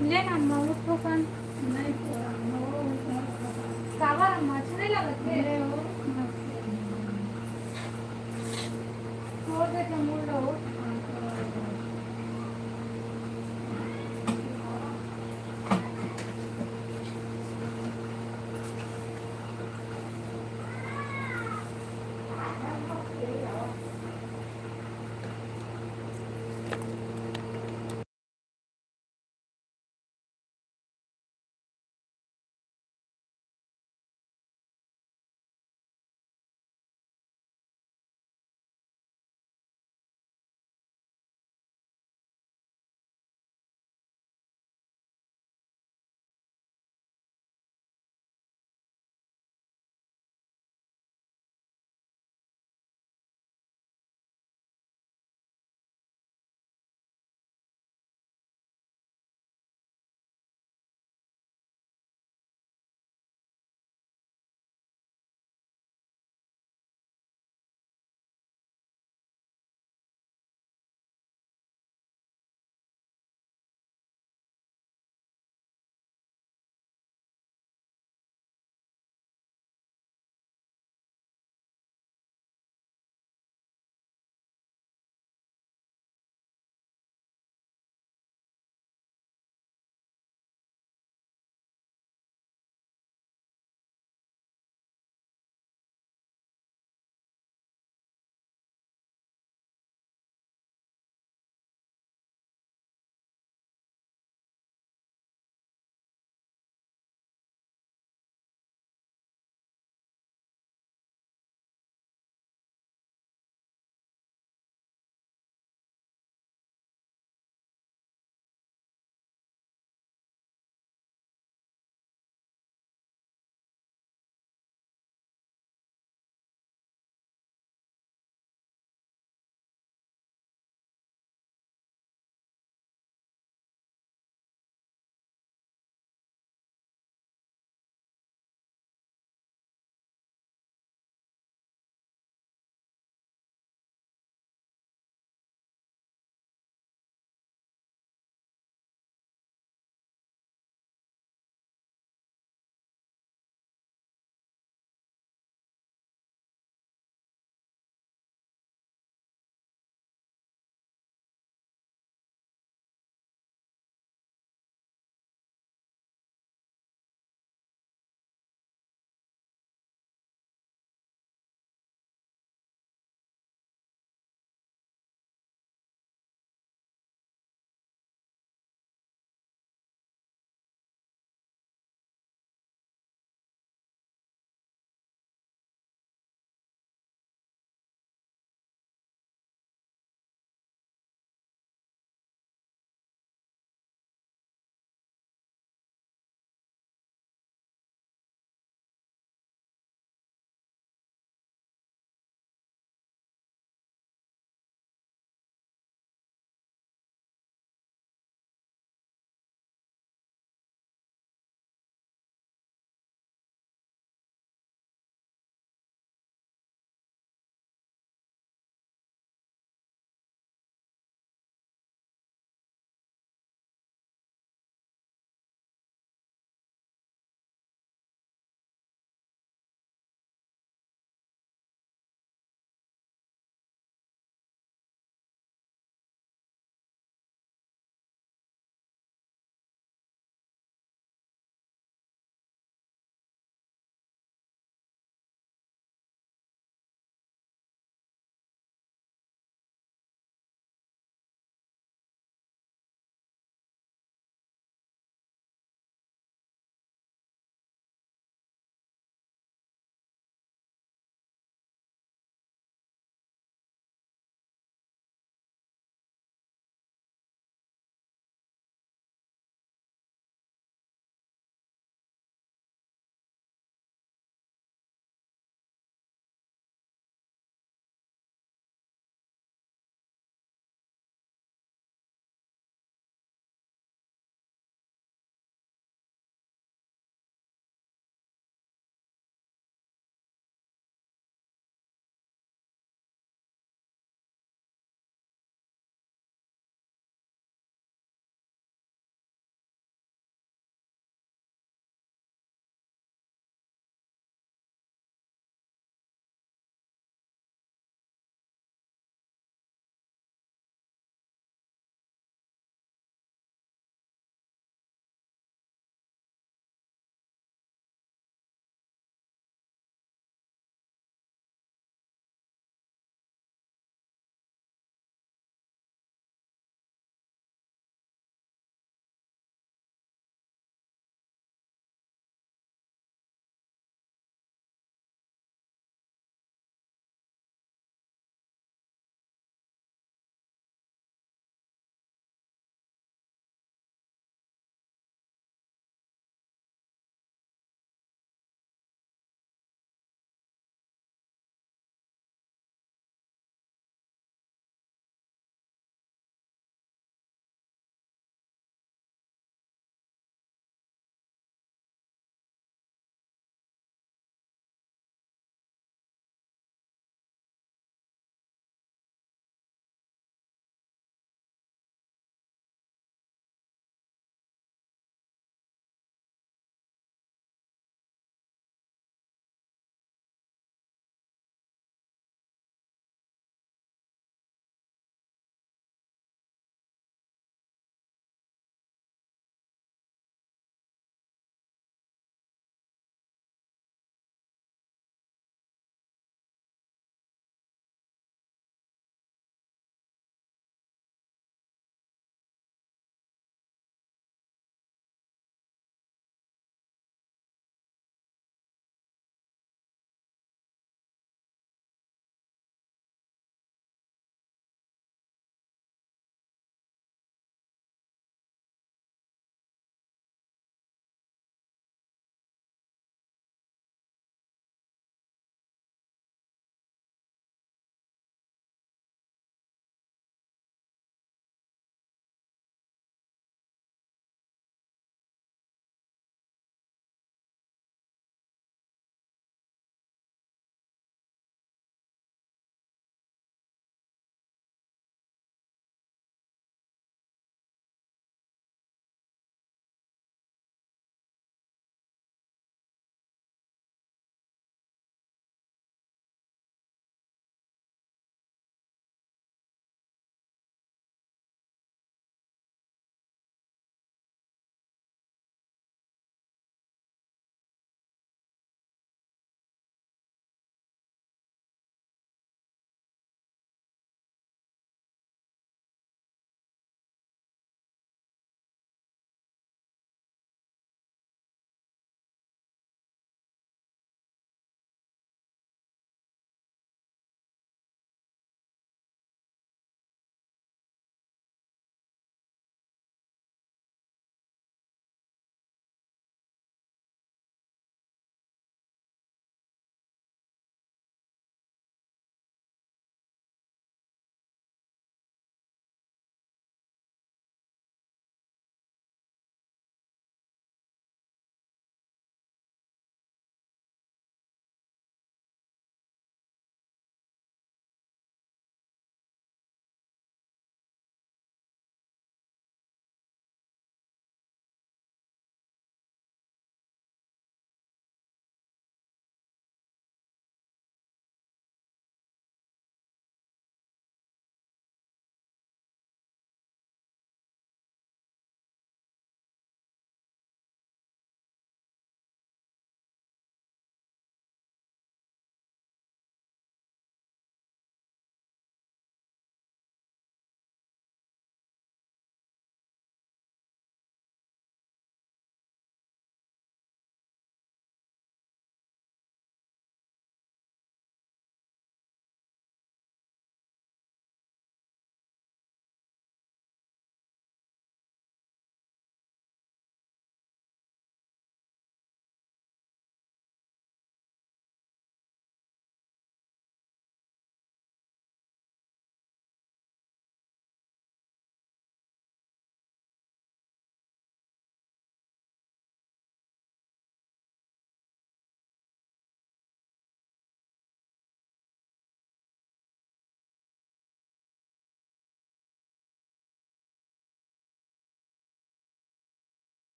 ले ना, अम्मा, उठ तो कन। नहीं, तो अम्मा, वो उठ तो कन। काबर अम्मा, अच्छा नहीं लगत हे? ले, वो मस्त। छोड़ दे, तुम उठ लो, उठ।